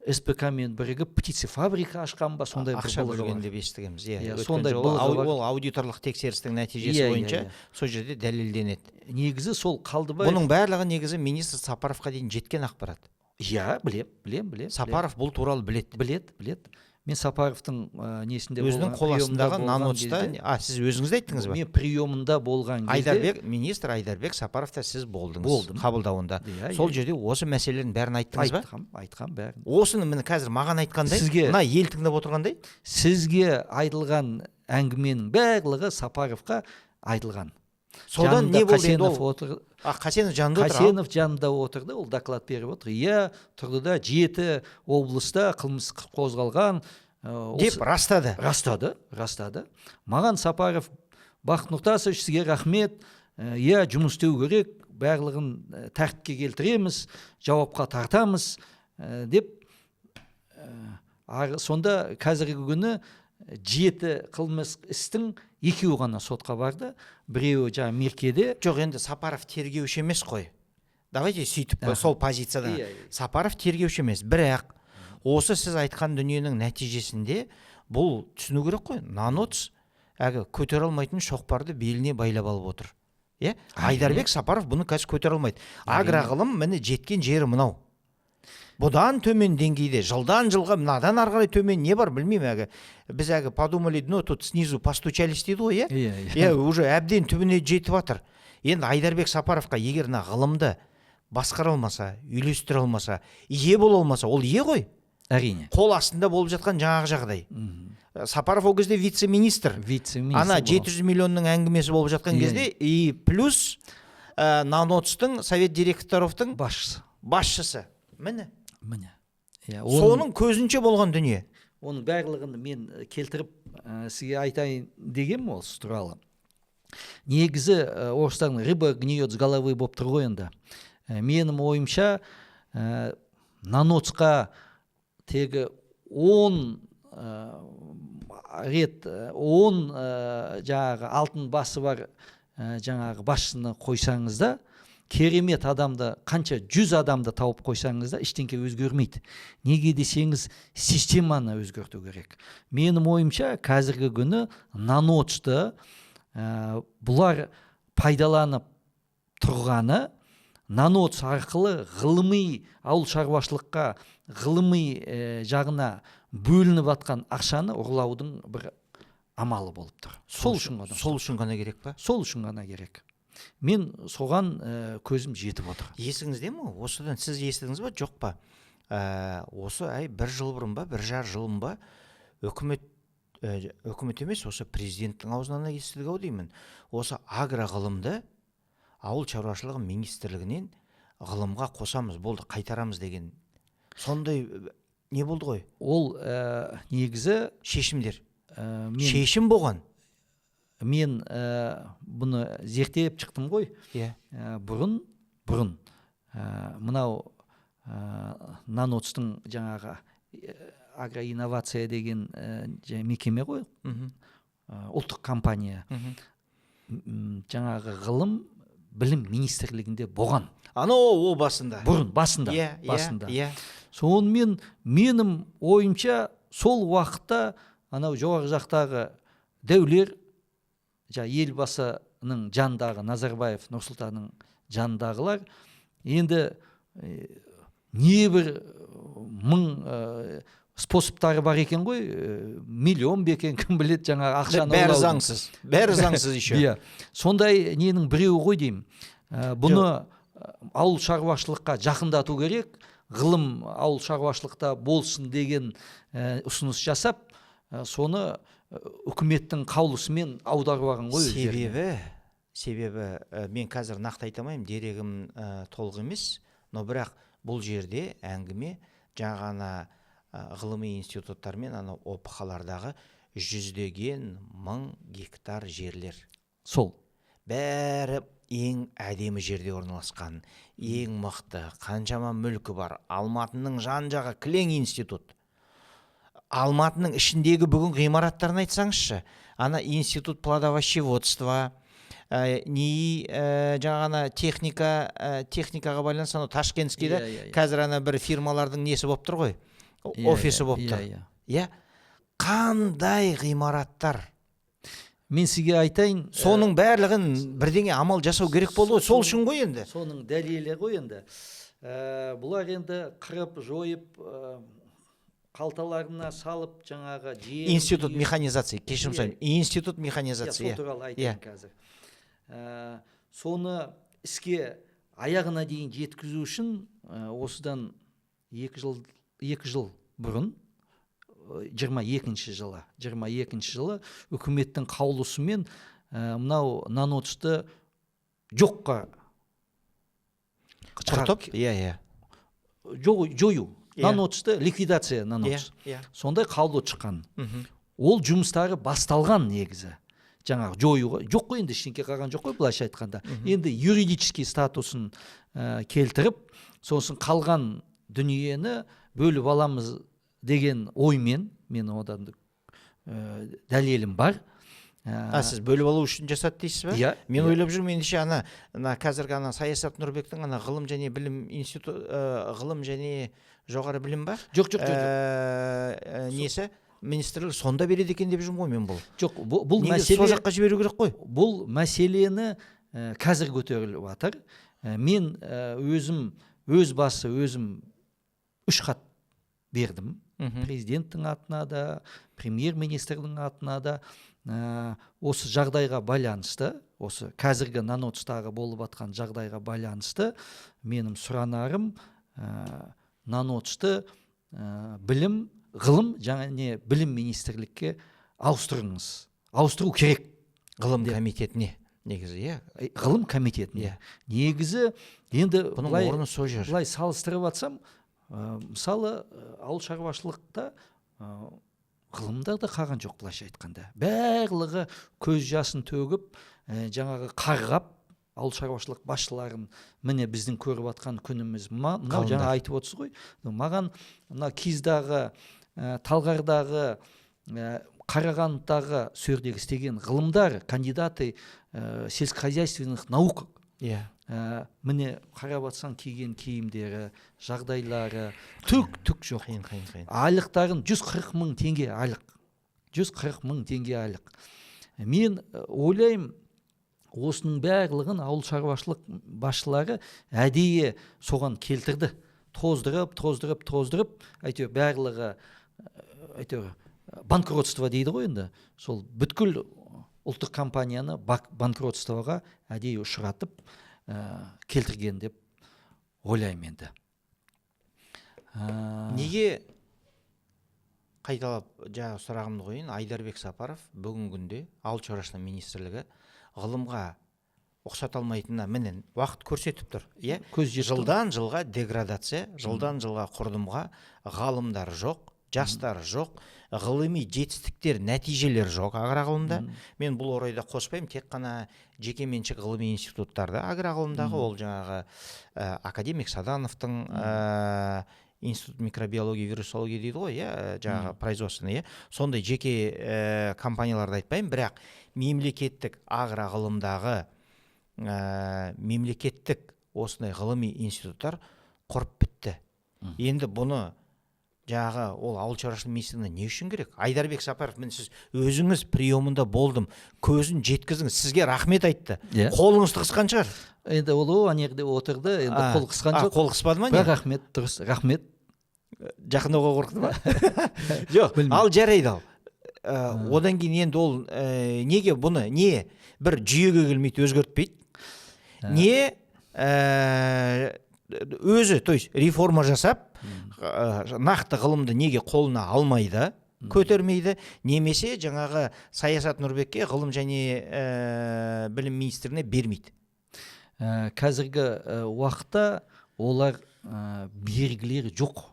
СПК-мен бірігіп птицефабрика ашқан ба, сондай бір
ақша бөлген деп естігенбіз. Иә, сондай ол аудиторлық тексерістің нәтижесі бойынша сол жерде дәлелденеді.
Негізі сол Қалдыбаев.
Бұның барлығы негізі министр Сапаровқа дейін жеткен ақпарат.
Иә, білем, білем, білем.
Сапаров бұл туралы біледі.
Біледі, біледі. Мен Сапаровтың несінде
өзінің қол астындағы Наноцта, сіз өзіңіз де айттыңыз ба?
Мен приемында болған кезде
Айдарбек, министр Айдарбек Сапаровта сіз болдыңыз.
Болдым.
Қабылдауында. Сол жерде осы мәселелердің бәрін айттыңыз ба?
Айтқам, айтқам бәрін.
Осыны міне қазір маған айтқандай, мына ел тыңдап отырғандай,
сізге айтылған әңгіменің барлығы Сапаровқа айтылған.
Содан не болды енді ол? Қасенов жанында отырды.
Қасенов жанында отырды, ол доклад беріп отыр. Иә, тұрды да 7 облыста қылмыс қозғалған
деп растады.
Растады, растады. Маған Сапаров, Бақыт Нұртасович, сізге рахмет. Иә, жұмыс істеу керек, барлығын тәртіпке келтіреміз, жауапқа тартамыз деп. Сонда қазіргі күні 7 қылмыс істің 2-еуі ғана сотқа барды. Біреуі жаңа Меркеде.
Жоқ, енді Сапаров тергеуші емес қой. Давайте сөйтіп сол позициядан. Сапаров тергеуші емес, бірақ осы сіз айтқан дүниенің нәтижесінде бұл түсіну керек қой. НанОЦ әлгі көтере алмайтын шоқпарды беліне байлап алып отыр. Иә? Айдарбек Сапаров бұны қазір көтере алмайды. Агроғылым міне жеткен жері мынау. Бұдан төмен деңгейде жылдан жылға мынадан ары қарай төмен не бар білмеймін әлгі. Біз әлгі подумали дно, тут снизу постучались дейді ғой, иә?
Иә.
Иә, уже әбден түбіне жетіп жатыр. Енді Айдарбек Сапаровқа егер мына ғылымды басқара алмаса, үйлестіре алмаса, ие бола алмаса, ол ие ғой.
Әрине.
Қол астында болып жатқан жаңағы жағдай. Сапаров ол кезде вице-министр.
Вице-министр.
Ана 700 миллионның әңгімесі болып жатқан кезде и плюс НанОЦтың совет директоровтың
басшысы.
Басшысы. Міне.
Міне. Иә,
соның көзінше болған дүние.
Оның барлығын мен келтіріп сізге айтайын дегенмін осы туралы. Негізі орыстардың рыба гниет с головы болып тұр ғой енді. Менің ойымша, НанОЦқа тегі 10 рет 10 жаңағы алтын басы бар жаңағы басшыны қойсаңыз да, керемет адамды, қанша 100 адамды тауып қойсаңыз да, ештеңке өзгермейді. Неге десеңіз, системаны өзгерту керек. Менің ойымша, қазіргі күні НанОЦты бұлар пайдаланып тұрғаны НанОЦ арқылы ғылыми ауыл шаруашылыққа ғылыми жағына бөлініп жатқан ақшаны ұрлаудың бір амалы болып тұр. Сол үшін ғана.
Сол үшін ғана керек па?
Сол үшін ғана керек. Мен соған көзім жетіп отыр.
Есіңізде ме? Осыдан сіз естідіңіз ба, жоқ па? Осы ай бір жыл бұрын ба, 1,5 жыл ба, үкімет емес, осы президенттің аузынан естідік ау деймін. Осы агроғылымды ауыл шаруашылығы министрлігінен ғылымға қосамыз, болды, қайтарамыз деген. Сондай не болды ғой?
Ол негізі
шешімдер. Шешім болған.
Мен бұны зерттеп шықтым ғой. Бұрын мынау НанОЦтың жаңағы агроинновация деген мекеме ғой, ұлттық компания. Жаңағы ғылым білім министрлігінде болған.
Анау о басында.
Бұрын басында. Басында. Сонымен менің ойымша, сол уақытта анау жоғары жақтағы дәулер, елбасының жанындағы Назарбаев Нұрсұлтанның жанындағылар енді небір мың способтары бар екен ғой, миллион ба екен, кім біледі, жаңағы ақшаны
бәрі заңсыз, бәрі заңсыз еще.
Иә, сондай ненің біреуі ғой деймін. Бұны ауыл шаруашылыққа жақындату керек, ғылым ауыл шаруашылықта болсын деген ұсыныс жасап, соны үкіметтің қаулысымен аударып алған ғой.
Себебі мен қазір нақты айта алмаймын, дерегім толық емес, но бірақ бұл жерде әңгіме жаңа ғылыми институттар мен ана ОПХ-лардағы жүздеген мың гектар жерлер.
Сол.
Бәрі ең әдемі жерде орналасқан, ең мықты, қаншама мүлкі бар. Алматының жан-жағы кілең институт. Алматының ішіндегі бүгін ғимараттарын айтсаңызшы, ана институт плодовощеводства, жаңа техникаға байланысты анау Ташкентскийде қазір ана бір фирмалардың несі болып тұр ғой, офисі болып тұр. Иә, қандай ғимараттар?
Мен сізге айтайын,
соның барлығын бірдеңе амал жасау керек болды ғой, сол үшін ғой енді.
Соның дәлелі ғой енді. Бұлар енді қырып, жойып, қалталарына салып жаңағы жер.
Институт механизации, кешірім сұраймын. Институт механизации.
Сол туралы айтайын қазір. Соны іске аяғына дейін жеткізу үшін осыдан 2 жыл бұрын, 22 жылы үкіметтің қаулысымен мынау НанОЦты жоққа
құртып,
жою. НанОЦты ликвидация НанОЦ. Сондай қаулы шыққан. Ол жұмыстары басталған негізі. Жаңағы жоюға жоқ қой енді, ештеңе қалған жоқ қой былайша айтқанда. Енді юридический статусын келтіріп, сосын қалған дүниені бөліп аламыз деген оймен, мен одан дәлелім бар.
Сіз бөліп алу үшін жасады дейсіз ба?
Иә.
Мен ойлап жүрмін, ендеше ана мына қазіргі ана Саясат Нұрбектің ана ғылым және білім институты, ғылым және жоғары білім ба?
Жоқ, жоқ, жоқ.
Несі? Министрлік сонда береді екен деп жүрмін ғой мен бұл.
Жоқ, бұл мәселе
сол жаққа жіберу керек қой.
Бұл мәселені қазір көтеріліп жатыр. Мен өзім өз басы өзім 3 хат бердім. Президенттің атына да, премьер-министрдің атына да, осы жағдайға байланысты, осы қазіргі НАНОЦтағы болып атқан жағдайға байланысты менің сұранарым, НАНОЦты білім, ғылым және білім министрлікке ауыстырыңыз. Ауыстыру керек.
Ғылым комитетіне негізі, иә?
Ғылым комитетіне. Негізі енді
бұның орны сол жер.
Былай салыстырып атсам, мысалы, ауыл шаруашылықта ғылымдар да қалған жоқ, былайша айтқанда. Барлығы көз жасын төгіп, жаңағы қарғап ауыл шаруашылық басшыларын, міне біздің көріп атқан күніміз. Мынау жаңа айтып отырсыз ғой. Маған мына Киздағы, Талғардағы, Қарағандыдағы сөрдегі істеген ғылымдар, кандидаты сельскохозяйственных наук. Міне қарап атсаң, киген киімдері, жағдайлары түк жоқ.
Қиын.
Айлықтарын 140 мың теңге айлық. 140 мың теңге айлық. Мен ойлаймын, осының барлығын ауыл шаруашылық басшылары әдейі соған келтірді. Тоздырып, тоздырып, тоздырып, әйтеуір барлығы, әйтеуір банкротство дейді ғой енді. Сол бүткіл ұлттық компанияны банкротствоға әдейі ұшыратып келтірген деп ойлаймын енді.
Неге қайталап жаңа сұрағымды қояйын? Айдарбек Сапаров бүгінгі күнде ауыл шаруашылығы министрлігі ғылымға ұқсата алмайтынына міне уақыт көрсетіп тұр. Иә? Жылдан жылға деградация, жылдан жылға құрдымға, ғалымдар жоқ, жастар жоқ, ғылыми жетістіктер, нәтижелер жоқ агроғылымда. Мен бұл орайда қоспаймын, тек қана жеке меншік ғылыми институттарда агроғылымдағы, ол жаңағы академик Садановтың институт микробиология, вирусология дейді ғой, иә, жаңағы производственный, иә, сондай жеке компанияларды айтпаймын, бірақ мемлекеттік агроғылымдағы мемлекеттік осындай ғылыми институттар құрып бітті. Енді бұны жаңағы ол ауыл шаруашылығы министрлігіне не үшін керек? Айдарбек Сапаров, міне сіз өзіңіз приемында болдым, көзін жеткіздіңіз, сізге рахмет айтты. Қолыңызды қысқан шығар.
Енді ол ана жерде отырды, енді қол қысқан жоқ.
Қол қыспады ма?
Бірақ рахмет, дұрыс, рахмет.
Жақындауға қорықты ма? Жоқ, ал жарайды ал. Одан кейін енді ол неге бұны, не бір жүйеге келмейді, өзгертпейді, не өзі, то есть реформа жасап, нақты ғылымды неге қолына алмайды, көтермейді, немесе жаңағы Саясат Нұрбекке ғылым және білім министріне бермейді.
Қазіргі уақытта олар бергілері жоқ.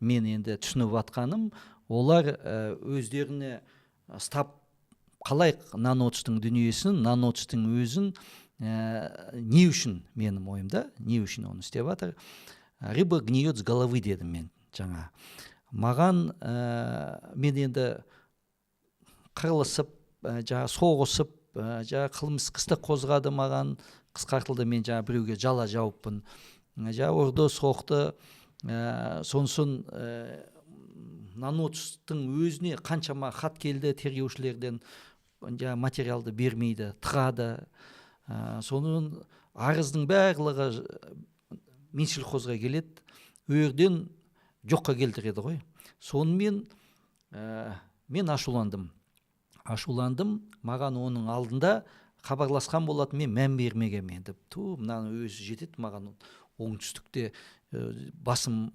Мен енді түсініп атқаным, олар өздеріне ұстап қалай НАНОЦтың дүниесін, НАНОЦтың өзін не үшін, менің ойымда, не үшін оны істеп жатыр? Рыба гниет с головы дедім мен жаңа. Маған мен енді қырылысып, жаңа соғысып, жаңа қылмыстық істі қозғады маған, қысқартылды, мен жаңа біреуге жала жауыппын. Жаңа ұрды, соқты, сонсын НАНОЦтың өзіне қаншама хат келді тергеушілерден, жаңа материалды бермейді, тығады. Сонун арыздың барлығы Минсельхозға келеді, өрден жоққа келтіреді ғой. Сонымен мен ашуландым. Ашуландым, маған оның алдында хабарласқан болатын, мен мән бермегенмін енді. Ту, мынаның өзі жетеді маған, оңтүстікте басым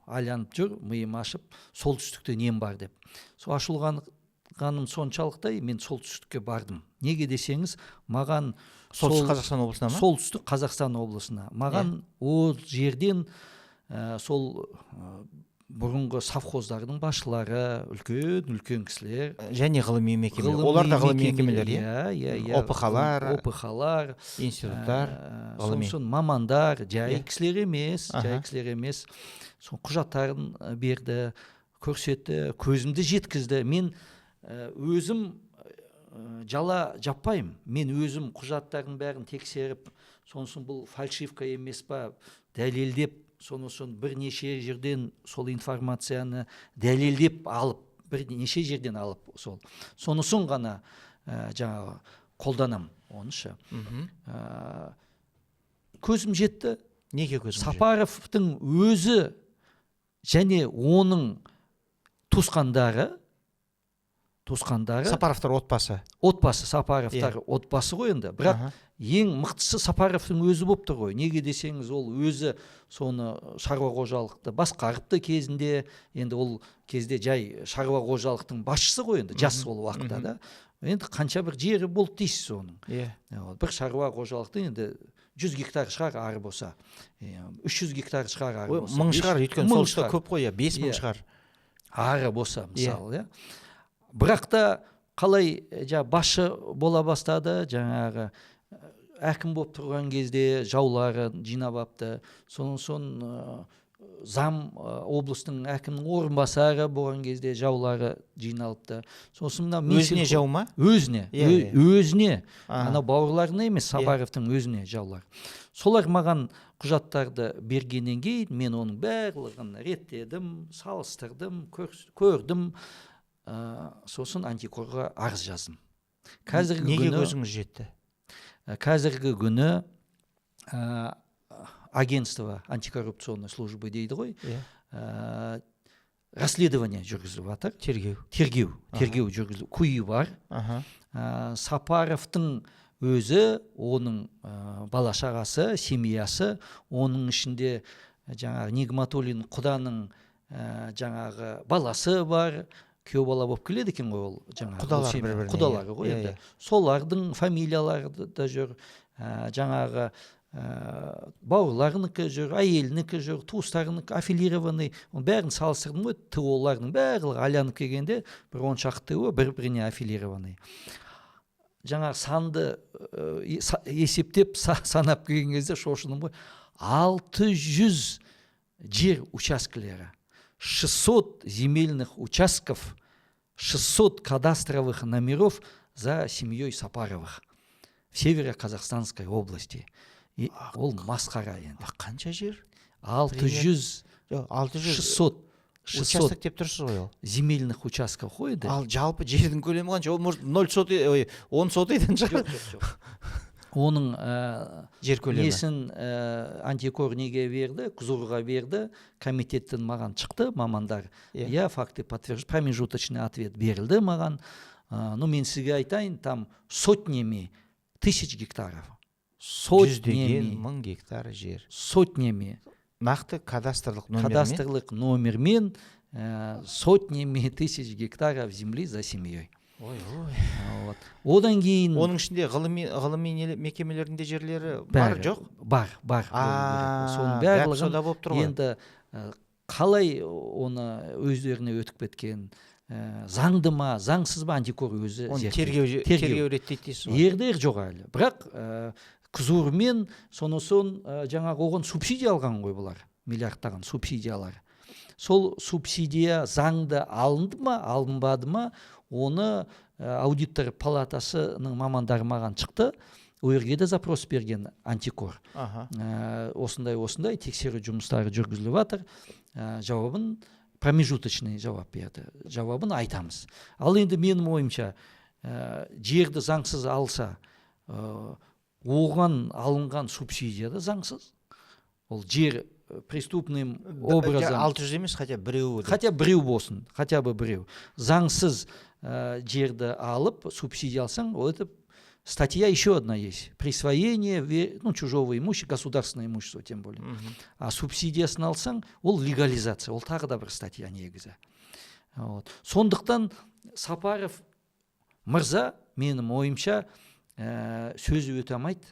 айланып жүр, миым ашып, солтүстікте нем бар деп. Сол ашуланғаным соншалықтай, мен солтүстікке бардым. Неге десеңіз, маған
Солтүстік Қазақстан облысына ма?
Солтүстік Қазақстан облысына. Маған ол жерден сол бұрынғы совхоздардың басшылары, үлкен-үлкен кісілер.
Және ғылыми мекемелер. Олар да ғылыми мекемелер, иә?
Иә.
ОПХ-лар,
ОПХ-лар,
институттар, ғылыми.
Сосын мамандар, жай кісілер емес, жай кісілер емес. Сол құжаттарын берді, Көрсетті, көзімді жеткізді. Мен өзім жала жаппаймын, мен өзім құжаттардың бәрін тексеріп, сонысын бұл фальшивка емес па дәлелдеп, сонысын бірнеше жерден сол информацияны дәлелдеп алып, бірнеше жерден алып, сол сонысын ғана жаңағы қолданам оны ше. Көзім жетті.
Неге көзің жетті?
Сапаровтың өзі және оның туысқандары.
Сапаровтар отбасы.
Отбасы, Сапаровтар отбасы ғой енді, бірақ ең мықтысы Сапаровтың өзі болып тұр ғой. Неге десеңіз, ол өзі соны шаруа қожалықты басқарыпты кезінде. Енді ол кезде жай шаруа қожалықтың басшысы ғой енді, жас ол уақытта да. Енді қанша бір жері болды дейсіз оның? Вот, бір шаруа қожалықтың енді 100 гектар шығар ары болса, 300 гектар шығар ары
Ой,
болса.
1000 шығар, өйткені
1000
сол тұста
шығар.
көп қой, иә, 5000 шығар.
Ары болса, мысалы, иә. Бірақ та қалай жаңа басшы бола бастады, жаңағы әкім болып тұрған кезде жауларын жинап апты. Сонан соң зам, облыстың әкімінің орынбасары болған кезде жаулары жиналыпты. Сосын мына
Өзіне жау ма?
Өзіне.
Иә, иә.
Өзіне. Анау бауырларына емес, Сапаровтың өзіне жаулар. Солар маған құжаттарды бергеннен кейін мен оның барлығын реттедім, салыстырдым, көрдім. Сосын антикорға арыз жаздым. Қазіргі
Неге
күні
көзіңіз жетті?
Қазіргі күні агентство антикоррупционной службы дейді ғой, расследование жүргізіліп жатыр.
Тергеу.
Тергеу, тергеу жүргізіліп, КУИ бар. Сапаровтың өзі, оның бала шағасы, семьясы, оның ішінде жаңағы Нигматуллин құданың жаңағы баласы бар, күйеу бала болып келеді екен ғой ол жаңағы, ол
Құдалар
семья,
бір-біріне,
құдалары
иә.
ғой енді. Солардың фамилиялары да жүр, жаңағы бауырларынікі жүр, әйелінікі жүр, туыстарынікі аффилированный. Оның бәрін салыстырдым ғой, ТО-лардың барлығы айланып келгенде бір он шақты ТО бір-біріне аффилированный. Жаңағы санды есептеп санап келген кезде шошыдым ғой. 600 жер учаскелері, 600 земельных участков, 600 кадастровых номеров за семьей Сапаровых в Северо-Казахстанской области. И ол масқара енді.
А қанша жер?
Алты жүз,
Жоқ, 600
600, 600
участок деп тұрсыз ғой ол.
Земельных участков қой енді.
Ал жалпы жердің көлемі қанша? Ол может ноль сотый, ой, он сотыйдан шығар.
Жоқ, жоқ, жоқ. Оның
жер көлемі.
Несін антикор неге берді, КЗУР-ға берді, комитеттен маған шықты мамандар. Я факты подтверждаю, промежуточный ответ берілді маған. Ну, мен сізге айтайын, там сотнями тысяч гектаров.
Жүздеген
Сотнями.
мың гектар жер.
Сотнями.
Нақты кадастрлық номермен.
Кадастрлық номермен, сотнями тысяч гектаров земли за семьей.
Ой, ой.
Вот. Одан кейін
Оның ішінде ғылыми мекемелердің де жерлері бар,
Бәрі.
жоқ?
Бар, бар болу керек.
А,
Соның
гәп
барлығын
сода болып тұр ғой.
енді қалай оны өздеріне өтіп кеткен, заңды ма, заңсыз ба, антикор өзі
Оны
зерттейді.
тергеу
Тергеу.
тергеу реттейді дейсіз ғой.
РДР жоқ әлі. Бірақ КЗУР-мен сонысын жаңағы оған субсидия алған ғой бұлар, миллиардтаған субсидиялар. Сол субсидия заңды алынды ма, алынбады ма, оны аудиттор палатасының мамандары маған шықты. Ол жерге де запрос берген антикор. Осындай, осындай тексеру жұмыстары жүргізіліп жатыр. Жауабын промежуточный жауап берді. Жауабын айтамыз. Ал енді менің ойымша, жерді заңсыз алса, оған алынған субсидия да заңсыз. Ол жер преступным образом
600 емес, хотя біреуі де.
Хотя біреу болсын, хотя бы біреу. Заңсыз жерді алып, субсидия алсаң, ол это статья еще одна есть. Присвоение ну, чужого имущества, государственное имущество тем более. А субсидиясын алсаң, ол легализация, ол тағы да бір статья негізі. Вот. Сондықтан Сапаров мырза, менің ойымша, сөзі өте алмайды.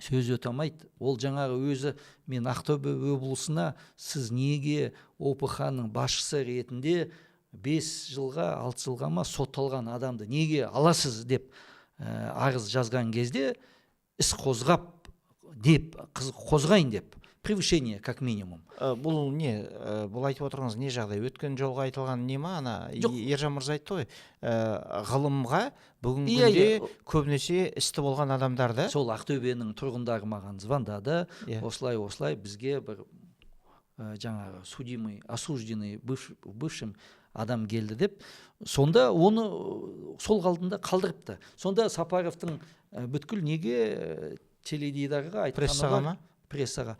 Сөзі өте алмайды. Ол жаңағы өзі мен Ақтөбе облысына сіз неге ОПХ-ның басшысы ретінде 5 жылға, 6 жылға ма сотталған адамды неге аласыз деп арыз жазған кезде іс қозғап деп, қозғайын деп Превышение как минимум.
Бұл не, бұл айтып отырғаныңыз не жағдай? Өткен жолғы айтылған не ма, ана?
Жоқ.
Ержан мырза айтты ғой, ғылымға бүгінгі
Иә,
күнде
иә.
көбінесе істі болған адамдарды.
Сол Ақтөбенің тұрғындары маған звондады. Осылай, осылай, бізге бір жаңағы судимый, осужденный в бывшем адам келді деп. Сонда оны сол қалпында қалдырыпты. Сонда Сапаровтың бүткіл неге, теледидарға айтқаны
Прессаға
бар.
ма?
Прессаға.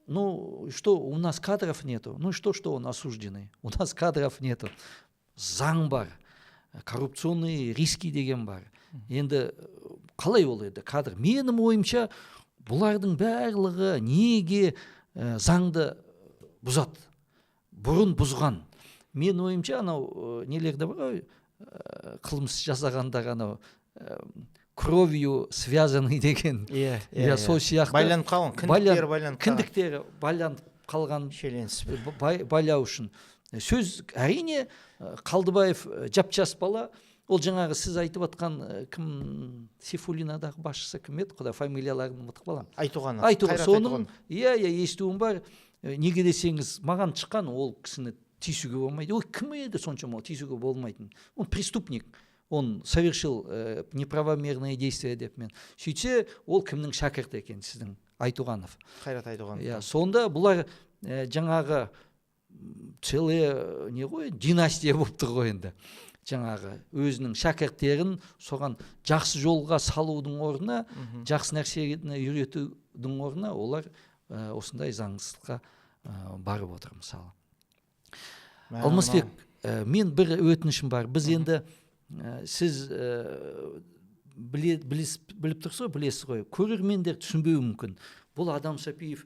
Ну что, у нас кадров нету? Ну и что, что он осужденный? У нас кадров нету. Заң бар, коррупционные риски деген бар. Енді қалай ол енді кадр? Менің ойымша, бұлардың барлығы неге заңды бұзады? Бұрын бұзған. Менің ойымша, анау нелерде бар ғой, қылмыс жасағандар, анау кровью связанный деген.
Иә.
Иә, сол сияқты.
Байланып қалған, кіндіктері байланып қалған.
Кіндіктері байланып қалған.
Шиеленісіп.
Байлау үшін сөз, әрине. Қалдыбаев жап жас бала. Ол жаңағы сіз айтып атқан, кім, Сейфуллинадағы басшысы кім еді, құдай, фамилияларын ұмытып қаламын.
Айтуғанов.
Айтуған.
Қайрат.
Соның
Айтуғанов.
Иә, естуім бар. Неге десеңіз, маған шыққан, ол кісіні тиісуге болмайды. Ой, кім еді соншама тиісуге болмайтын, он преступник, он совершил неправомерные действия деп. Мен сөйтсе, ол кімнің шәкірті екен, сіздің Айтуғанов.
Қайрат Айтуғанов.
Иә. Сонда бұлар жаңағы целая не ғой, династия болып тұр ғой енді. Жаңағы өзінің шәкірттерін соған жақсы жолға салудың орнына, жақсы нәрсені үйретудің орнына, олар осындай заңсыздыққа барып отыр, мысалы. Алмасбек, мен бір өтінішім бар. Біз енді сіз біліп тұрсыз ғой, білесіз ғой, көрермендер түсінбеуі мүмкін: бұл Адам Сапиев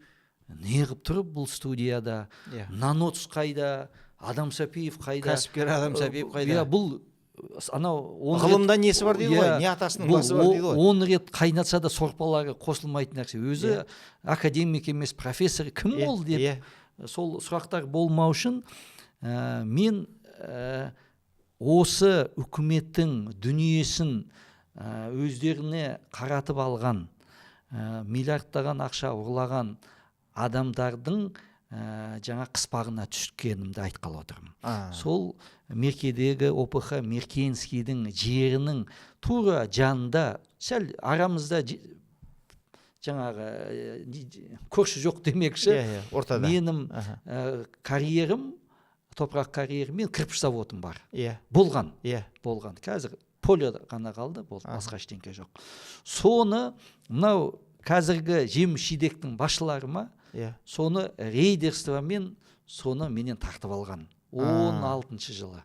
не қылып тұр бұл студияда? НанОЦ қайда, Адам Сапиев қайда?
Кәсіпкер Адам Сапиев қайда?
Иә, бұл анау
Ғылымда несі бар дейді ғой, не атасының
бұл
басы бар дейді ғой.
10 рет қайнатса да сорпалары қосылмайтын нәрсе. Өзі академик емес, профессор, кім ол деп. Сол сұрақтар болмау үшін мен осы үкіметтің дүниесін өздеріне қаратып алған, миллиардтаған ақша ұрлаған адамдардың жаңа қыспағына түскенімді айтқалы отырмын. Сол Меркедегі ОПХ Меркенскийдің жерінің тура жанында, сәл арамызда жаңағы көрші жоқ демекші,
Иә, иә, ортада.
менің карьерім, топырақ карьерім мен кірпіш заводым бар болған. Болған, қазір поле ғана қалды, болды, басқа ештеңке жоқ. Соны мынау қазіргі жеміс жидектің басшылары ма, соны рейдерствомен соны менен тартып алған 16-жылы.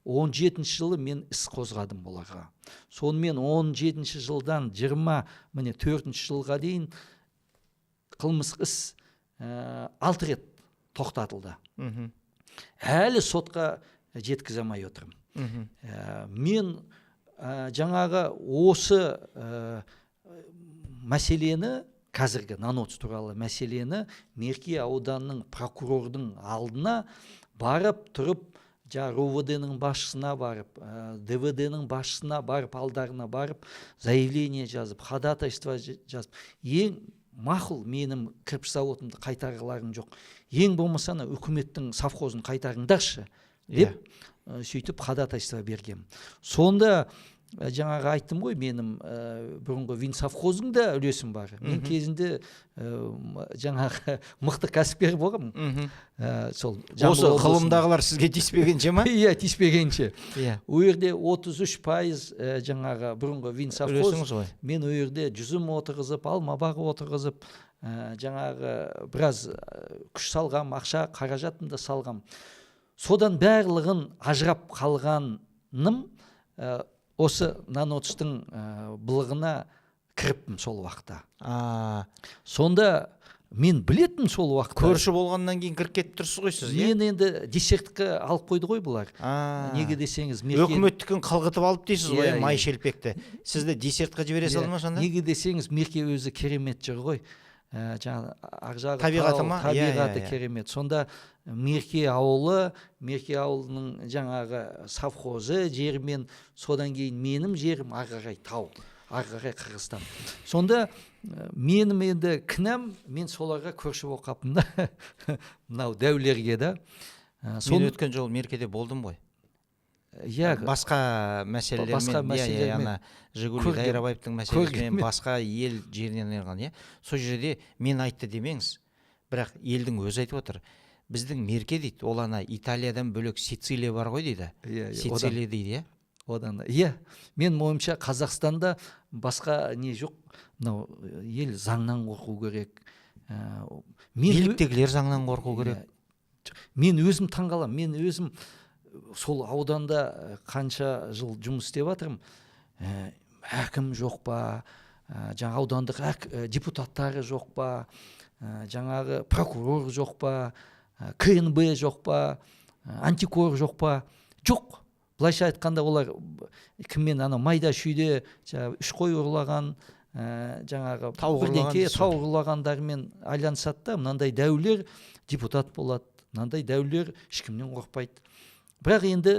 17-жылы мен іс қозғадым оларға. Сонымен 17-жылдан 20, міне, 4-жылға дейін қылмыстық іс алты рет тоқтатылды. Әлі сотқа жеткізе алмай отырмын. Мен жаңағы осы мәселені, қазіргі НанОЦ туралы мәселені Мерке ауданының прокурордың алдына барып тұрып, жаңағы РОВД ның басшысына барып, ДВД ның басшысына барып, алдарына барып, заявление жазып, ходатайство жазып, ең мақұл, менің кірпіш заводымды қайтарғыларың жоқ, ең болмаса ана үкіметтің совхозын қайтарыңдаршы деп, сөйтіп ходатайство бергем. Сонда жаңағы айттым ғой, менің бұрынғы винсовхоздың да үлесім бар. Мен кезінде жаңағы мықты кәсіпкер болғанмын. Сол Жамбыл
Осы
облысында.
ғылымдағылар сізге тиіспегенше ма?
Иә, тиіспегенше. Ол жерде 33%, жаңағы бұрынғы винсовхоз.
Үлесіңіз ғой.
Мен ол жерде жүзім отырғызып, алма бағы отырғызып, жаңағы біраз күш салғам, ақша қаражатымды салғам. Содан барлығын ажырап қалғаным, осы НанОЦтың былығына кіріппін сол уақытта. Сонда мен білетін сол уақытта.
Көрші болғаннан кейін кіріп кетіп тұрсыз ғой сіз, иә?
Мен енді десертке алып қойды ғой бұлар. Неге десеңіз,
Өкіметтікін қылғытып алып дейсіз ғой,
Иә,
май
иә.
шелпекті. Сізді десертқа жібере салды ма сонда?
Неге десеңіз, Мерке өзі керемет жер ғой. Жаңағы ар жағы
Табиғаты
тау,
ма? Иә, иә,
табиғаты керемет. Сонда Мерке ауылы, Мерке ауылының жаңағы совхозы жерімен, содан кейін менің жерім ары қарай тау. ары қарай Қырғызстан. Сонда менің енді кінәм, мен соларға көрші болып қалыппын да, мынау дәулерге да.
Мен өткен жолы Меркеде болдым ғой.
Иә,
басқа мәселелермен, ана Жигули Дайрабаевтың мәселесімен, басқа ел жерінен айырған, иә. Сол жерде мен айтты демеңіз, бірақ елдің өзі айтып отыр. Біздің Мерке дейді, ол ана Италиядан бөлек Сицилия бар ғой дейді. Сицилия дейді, иә.
Одан иә, мен ойымша Қазақстанда басқа не жоқ, мынау ел заңнан қорқу керек.
Биліктегілер заңнан қорқу керек.
Мен өзім таңғаламын, мен өзім сол ауданда қанша жыл жұмыс істеп жатырмын, әкім жоқ па, жаңа аудандық депутаттары жоқ па, жаңағы прокурор жоқ па, КНБ жоқ па, антикор жоқ па, жоқ. Былайша айтқанда олар кіммен ана майда шүйде үш қой ұрлаған, жаңағы бірдеңке тауық ұрлағандармен айланысады да, мынандай дәулер депутат болады, мынандай дәулер ешкімнен қорықпайды. Бірақ енді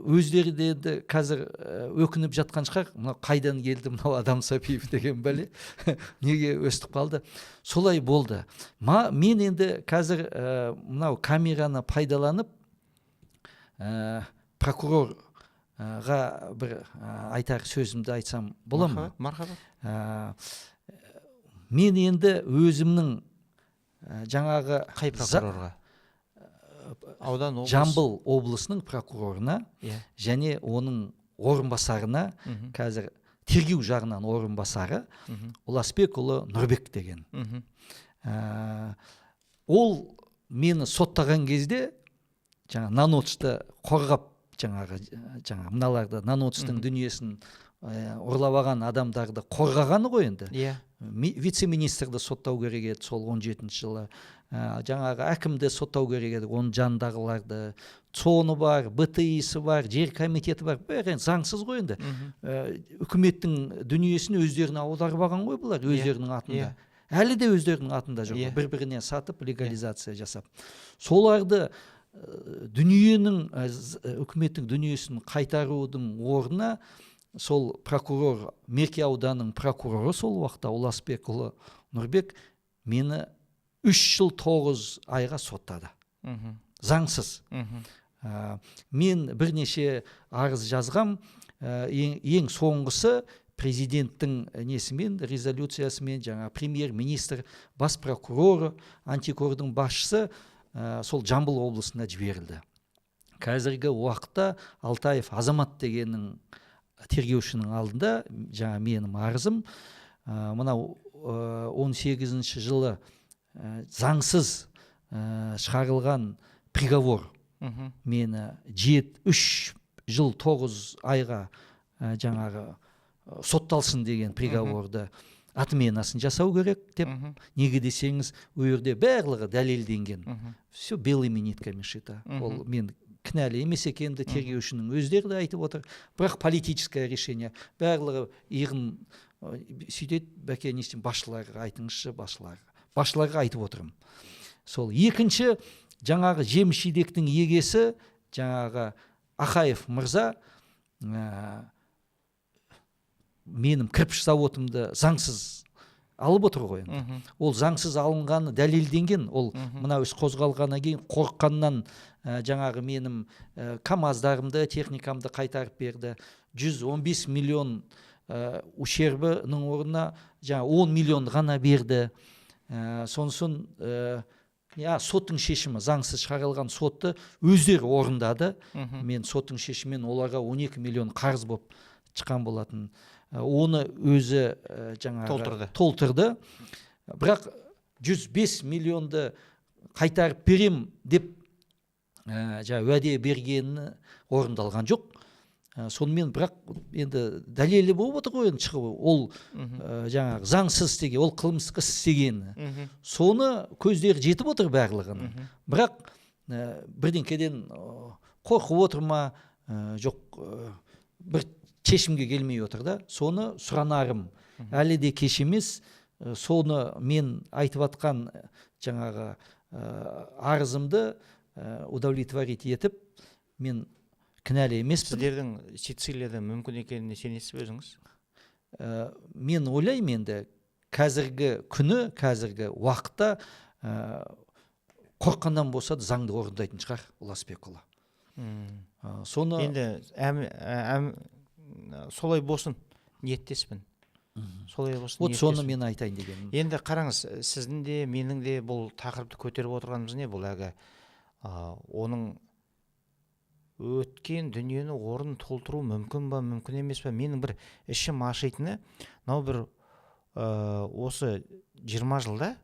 өздері де енді қазір өкініп жатқан шығар, мынау қайдан келді мынау Адам Сапиев деген бәле, неге өстіп қалды. Солай болды. Мен енді қазір мынау камераны пайдаланып прокурорға бір айтар сөзімді айтсам бола ма?
Мархаба.
Мен енді өзімнің жаңағы
қай прокурорға? Аудан, облыс?
Жамбыл облысының прокурорына және оның орынбасарына, қазір тергеу жағынан орынбасары Ұласбекұлы Нұрбек деген. Ол мені соттаған кезде жаңа Нанотсты қорғап, жаңағы мыналарды Нанотстың дүниесін ұрлап алған адамдарды қорғағаны ғой енді. Вице-министрді соттау керек еді сол 17 жылы. Жаңағы әкімді соттау керек еді, оның жанындағыларды. ЦОНы бар, БТИ-сі бар, жер комитеті бар, бәрі заңсыз ғой енді. Үкіметтің дүниесін өздеріне аударып алған ғой бұлар, өздерінің атында. Әлі де өздерінің атында жоқ, бір-біріне сатып, легализация жасап. Соларды дүниенің, үкіметтің дүниесін қайтарудың орнына сол прокурор, Мерке ауданының прокуроры сол уақытта Ұласбекұлы Нұрбек мені 3 жыл 9 айға соттады. Заңсыз. Мен бірнеше арыз жазғам, ең соңғысы президенттің несімен, резолюциясымен, жаңа премьер-министр, бас прокуроры, антикордың басшысы сол Жамбыл облысына жіберілді. Қазіргі уақытта Алтаев Азамат дегеннің тергеушінің алдында жаңа менің арызым, мынау 18 жылы заңсыз шығарылған приговор мені 3 жыл 9 айға жаңағы сотталсын деген приговорды отменасын жасау керек деп. Неге десеңіз, ол жерде барлығы дәлелденген. Все белыми нитками шито. Ол мен кінәлі емес екенімді тергеушінің өздері де айтып отыр. Бірақ политическое решение. Барлығы иығын сөйтеді, бәке не істеймін, басшыларға айтыңызшы, басшыларға. Басшыларға айтып отырмын. Сол екінші жаңағы жеміс жидектің егесі жаңағы Ақаев мырза менің кірпіш заводымды заңсыз алып отыр ғой енді. Ол заңсыз алынғаны дәлелденген. Ол мынау іс қозғалғаннан кейін қорыққаннан жаңағы менің КАМАЗдарымды, техникамды қайтарып берді. 115 миллион ущербінің орнына жаңа 10 миллион ғана берді. Сонысын соттың шешімі, заңсыз шығарылған сотты өздері орындады. Мен соттың шешімімен оларға 12 миллион қарыз болып шыққан болатын. Оны өзі жаңағы толтырды. Бірақ 105 миллионды қайтарып берем деп жаңа уәде бергені орындалған жоқ. Сонымен бірақ енді дәлелі болып отыр ғой енді шығып, ол жаңағы заңсыз істеген, ол қылмыстық іс істегені. Соны көздері жетіп отыр барлығының. Бірақ бірдеңкеден қорқып отыр ма, жоқ, бір шешімге келмей отыр да. Соны сұранарым әлі де кеш емес. Соны мен айтып атқан жаңағы арызымды удовлетворить етіп, мен кінәлі емеспін.
Сіздердің Сицилияда мүмкін екеніне сенесіз бе өзіңіз?
Мен ойлаймын, енді қазіргі күні, қазіргі уақытта қорыққаннан болса да заңды орындайтын шығар Ұласбекұлы. Соны
енді солай болсын, ниеттеспін. Солай болсын.
Вот соны мен айтайын дегенім.
Енді қараңыз, сіздің де, менің де бұл тақырыпты көтеріп отырғанымыз не? Бұл әлгі оның өткен дүниені орнын толтыру мүмкін ба, мүмкін емес па? Менің бір ішім ашитыны, мынау бір осы 20 жылда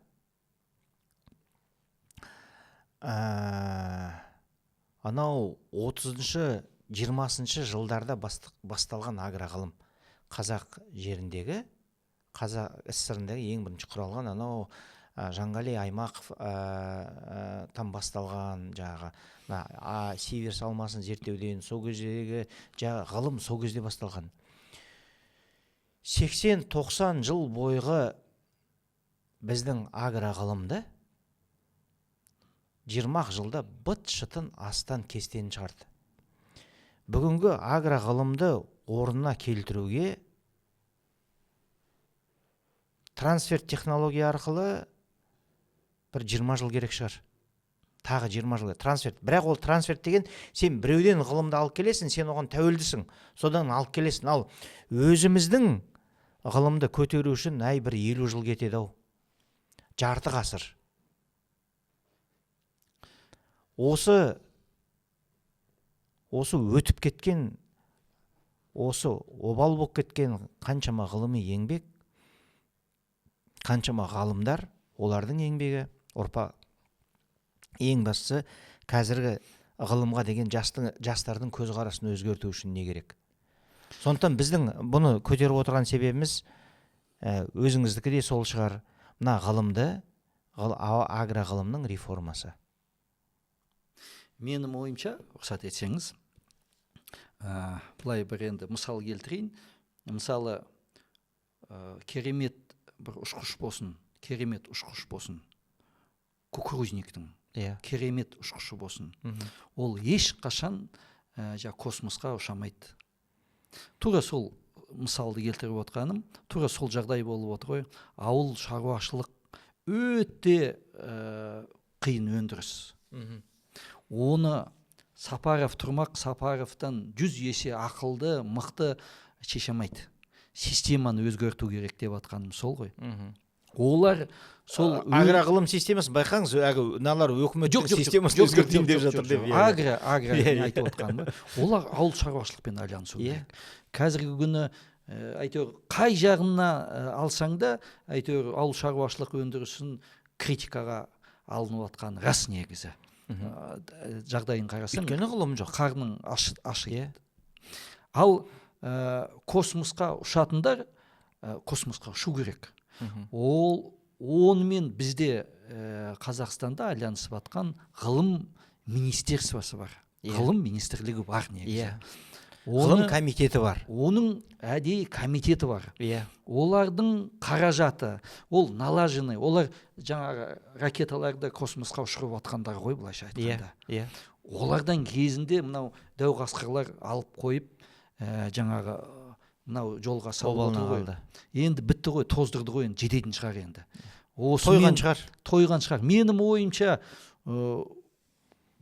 анау 30-шы, 20-шы жылдарда басталған агроғылым қазақ жеріндегі, қазақ СССР-індегі ең бірінші құралған анау Жанғали Аймақов там басталған жаңағы Сиверс алмасын зерттеуден, сол кездегі жаңағы ғылым сол кезде басталған. 80-90 жыл бойғы біздің агроғылымды 20 жылда быт-шытын астан кестен шығарды. Бүгінгі агроғылымды орнына келтіруге трансфер технология арқылы бір 20 жыл керек шығар. Тағы 20 жыл трансфер. Бірақ ол трансфер деген сен біреуден ғылымды алып келесің, сен оған тәуелдісің, содан алып келесің. Ал өзіміздің ғылымды көтеру үшін әй бір 50 жыл кетеді ау. Жарты ғасыр. Осы өтіп кеткен, осы обал болып кеткен қаншама ғылыми еңбек, қаншама ғалымдар, олардың еңбегі, ұрпақ. Ең бастысы қазіргі ғылымға деген жастардың көзқарасын өзгерту үшін не керек? Сондықтан біздің бұны көтеріп отырған себебіміз, өзіңіздікі де сол шығар, мына ғылымды, агроғылымның реформасы.
Менің ойымша, рұқсат етсеңіз, былай бір енді мысал келтірейін. Мысалы, керемет бір ұшқыш болсын, керемет ұшқыш болсын, кукурузниктің керемет ұшқышы болсын. Ол ешқашан космосқа ұшамайды. Тура сол мысалды келтіріп отқаным, тура сол жағдай болып отыр ғой. Ауыл шаруашылық өте қиын өндіріс. Оны Сапаров тұрмақ, Сапаровтан 100 есе ақылды, мықты шеше алмайды. Системаны өзгерту керек деп атқаным сол ғой. Олар сол
агроғылым системасын байқаңыз, мыналар өкіметтің системасын өзгертейін деп жатыр деп.
Агро айтып отқаным. Олар ауыл шаруашылықпен айланысу керек. Қазіргі күні әйтеуір қай жағына алсаң да, әйтеуір ауыл шаруашылық өндірісін критикаға алынып жатқаны рас негізі. Жағдайын қарасаң,
өйткені ғылым жоқ,
қарның ашиды. Ал космосқа ұшатындар космосқа ұшу керек. Ол онымен бізде Қазақстанда айланысып жатқан ғылым министерствосы бар. Ғылым министрлігі бар негізі.
Ғылым комитеті бар.
Оның әдейі комитеті бар. Олардың қаражаты, ол налаженный, олар жаңағы ракеталарды космосқа ұшырып жатқандар ғой, былайша айтқанда. Олардан кезінде мынау дәу қасқырлар алып қойып, жаңағы мынау жолға салып отыр ғой. Енді бітті ғой, тоздырды ғой, енді жететін шығар енді.
Тойған шығар.
Тойған шығар. Менің ойымша,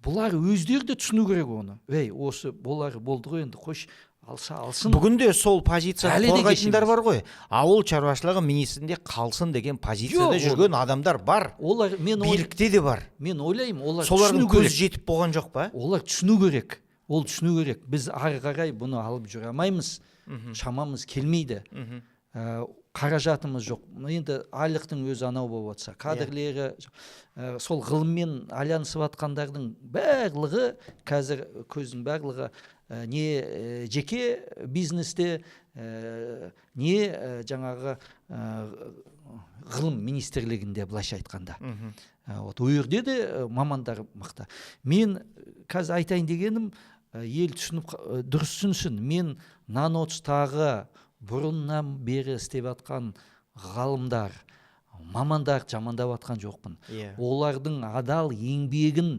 бұлар өздері де түсіну керек оны. Ей, осы болары болды ғой енді, қойшы, алса алсын.
Бүгінде сол позицияны қорғайтындар бар ғой. Ауыл шаруашылығы министрінде қалсын деген позицияда жүрген адамдар бар.
Олар мен
билікте де бар.
Мен ойлаймын, олар
солардың көзі жетіп болған жоқ па?
Олар түсіну керек. Ол түсіну керек. Біз ары қарай бұны алып жүре алмаймыз. Шамамыз келмейді. Қаражатымыз жоқ. Енді айлықтың өзі анау болып жатса, кадрлері, сол ғылыммен айланысып жатқандардың барлығы қазір көздің барлығы не жеке бизнесте, не жаңағы ғылым министрлігінде, былайша айтқанда. Вот ол жерде де мамандар мықты. Мен қазір айтайын дегенім, ел түсініп, дұрыс түсінсін. Мен наноцтағы бұрыннан бері істеп жатқан ғалымдар, мамандар жамандап жатқан жоқпын. Олардың адал еңбегін,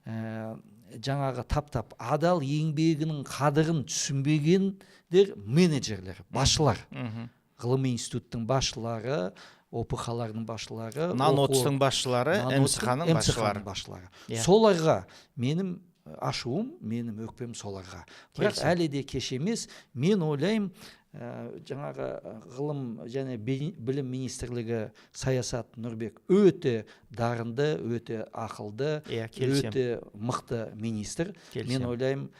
жаңағы тап-тап адал еңбегінің қадірін түсінбегендер менеджерлер, басшылар. Ғылыми институттың басшылары, ОПХ-лардың басшылары,
НАНОЦ-тың басшылары, МСХ-ның басшылары.
Басшылары. Соларға менің ашуым, менің өкпем соларға. Бірақ әлі де кеш емес. Мен ойлаймын, жаңағы ғылым және білім министрлігі Саясат Нұрбек өте дарынды, өте ақылды, өте мықты министр. Мен ойлаймын,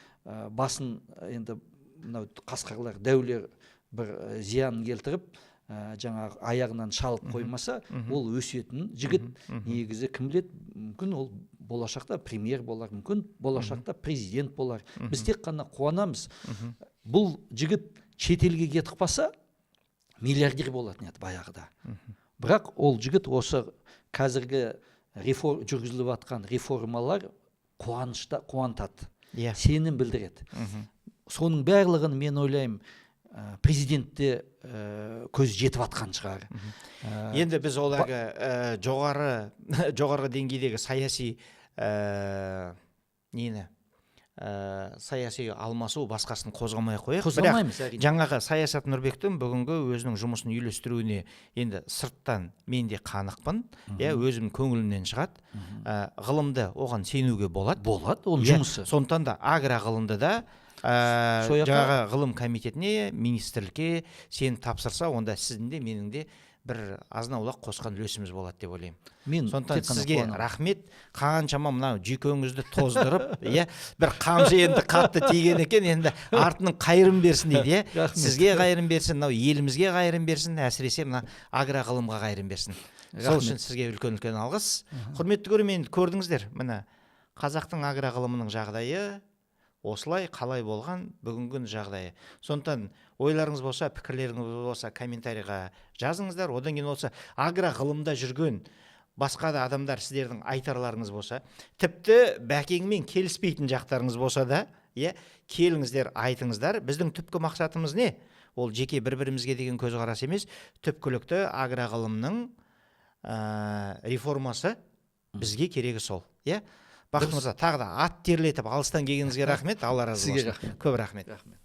басын енді мынау қасқырлар, дәулер бір зиянын келтіріп, жаңағы аяғынан шалып қоймаса, ол өсетін жігіт. Негізі, кім біледі, мүмкін, ол болашақта премьер болар, мүмкін, болашақта президент болар. Біз тек қана қуанамыз. Бұл жігіт шетелге кетіп қалса, миллиардер болатын еді баяғыда. Бірақ ол жігіт осы қазіргі жүргізіліп жатқан реформалар қуанышта қуантады, сенім білдіреді. Соның барлығын, мен ойлаймын, президентте көз жетіп жатқан шығар.
Енді біз ол әлгі жоғарғы деңгейдегі саяси нені, саяси алмасу, басқасын қозғамай ақ қояйық. Бірақ
Қозғамаймыз, әрине.
жаңағы Саясат Нұрбектің бүгінгі өзінің жұмысын үйлестіруіне енді сырттан мен де қанықпын, иә, өзім көңілімнен шығады. Ғылымды оған сенуге болады.
Болады, оның жұмысы.
Сондықтан да агроғылымды да
Сол жаққа-
жаңағы ғылым комитетіне, министрлікке сеніп тапсырса, онда сіздің де, менің де бір азын аулақ қосқан үлесіміз болады деп ойлаймын.
Мен
Сондықтан
тек қана
сізге
қуанамын.
рахмет. Қаншама мынау жүйкеңізді тоздырып, иә, бір қамшы енді қатты тиген екен, енді артының қайырын берсін дейді, иә.
Рахмет.
Сізге қайырын берсін, мынау елімізге қайырын берсін, әсіресе мына агроғылымға қайырын берсін. Сол үшін
Рахмет.
сізге үлкен үлкен алғыс. Құрметті көрермен, көрдіңіздер, міне, қазақтың агроғылымының жағдайы осылай қалай болған, бүгінгі жағдайы. Сондықтан ойларыңыз болса, пікірлеріңіз болса, комментарийға жазыңыздар. Одан кейін осы агроғылымда жүрген басқа да адамдар, сіздердің айтарларыңыз болса, тіпті Бәкеңмен келіспейтін жақтарыңыз болса да, иә, келіңіздер, айтыңыздар. Біздің түпкі мақсатымыз не? Ол жеке бір бірімізге деген көзқарас емес, түпкілікті агроғылымның реформасы бізге керегі сол, иә. Бақыт мырза, тағы да ат терлетіп алыстан келгеніңізге рахмет. Алла разы
Сізге
болсын.
рахмет.
Көп рахмет.
Рахмет.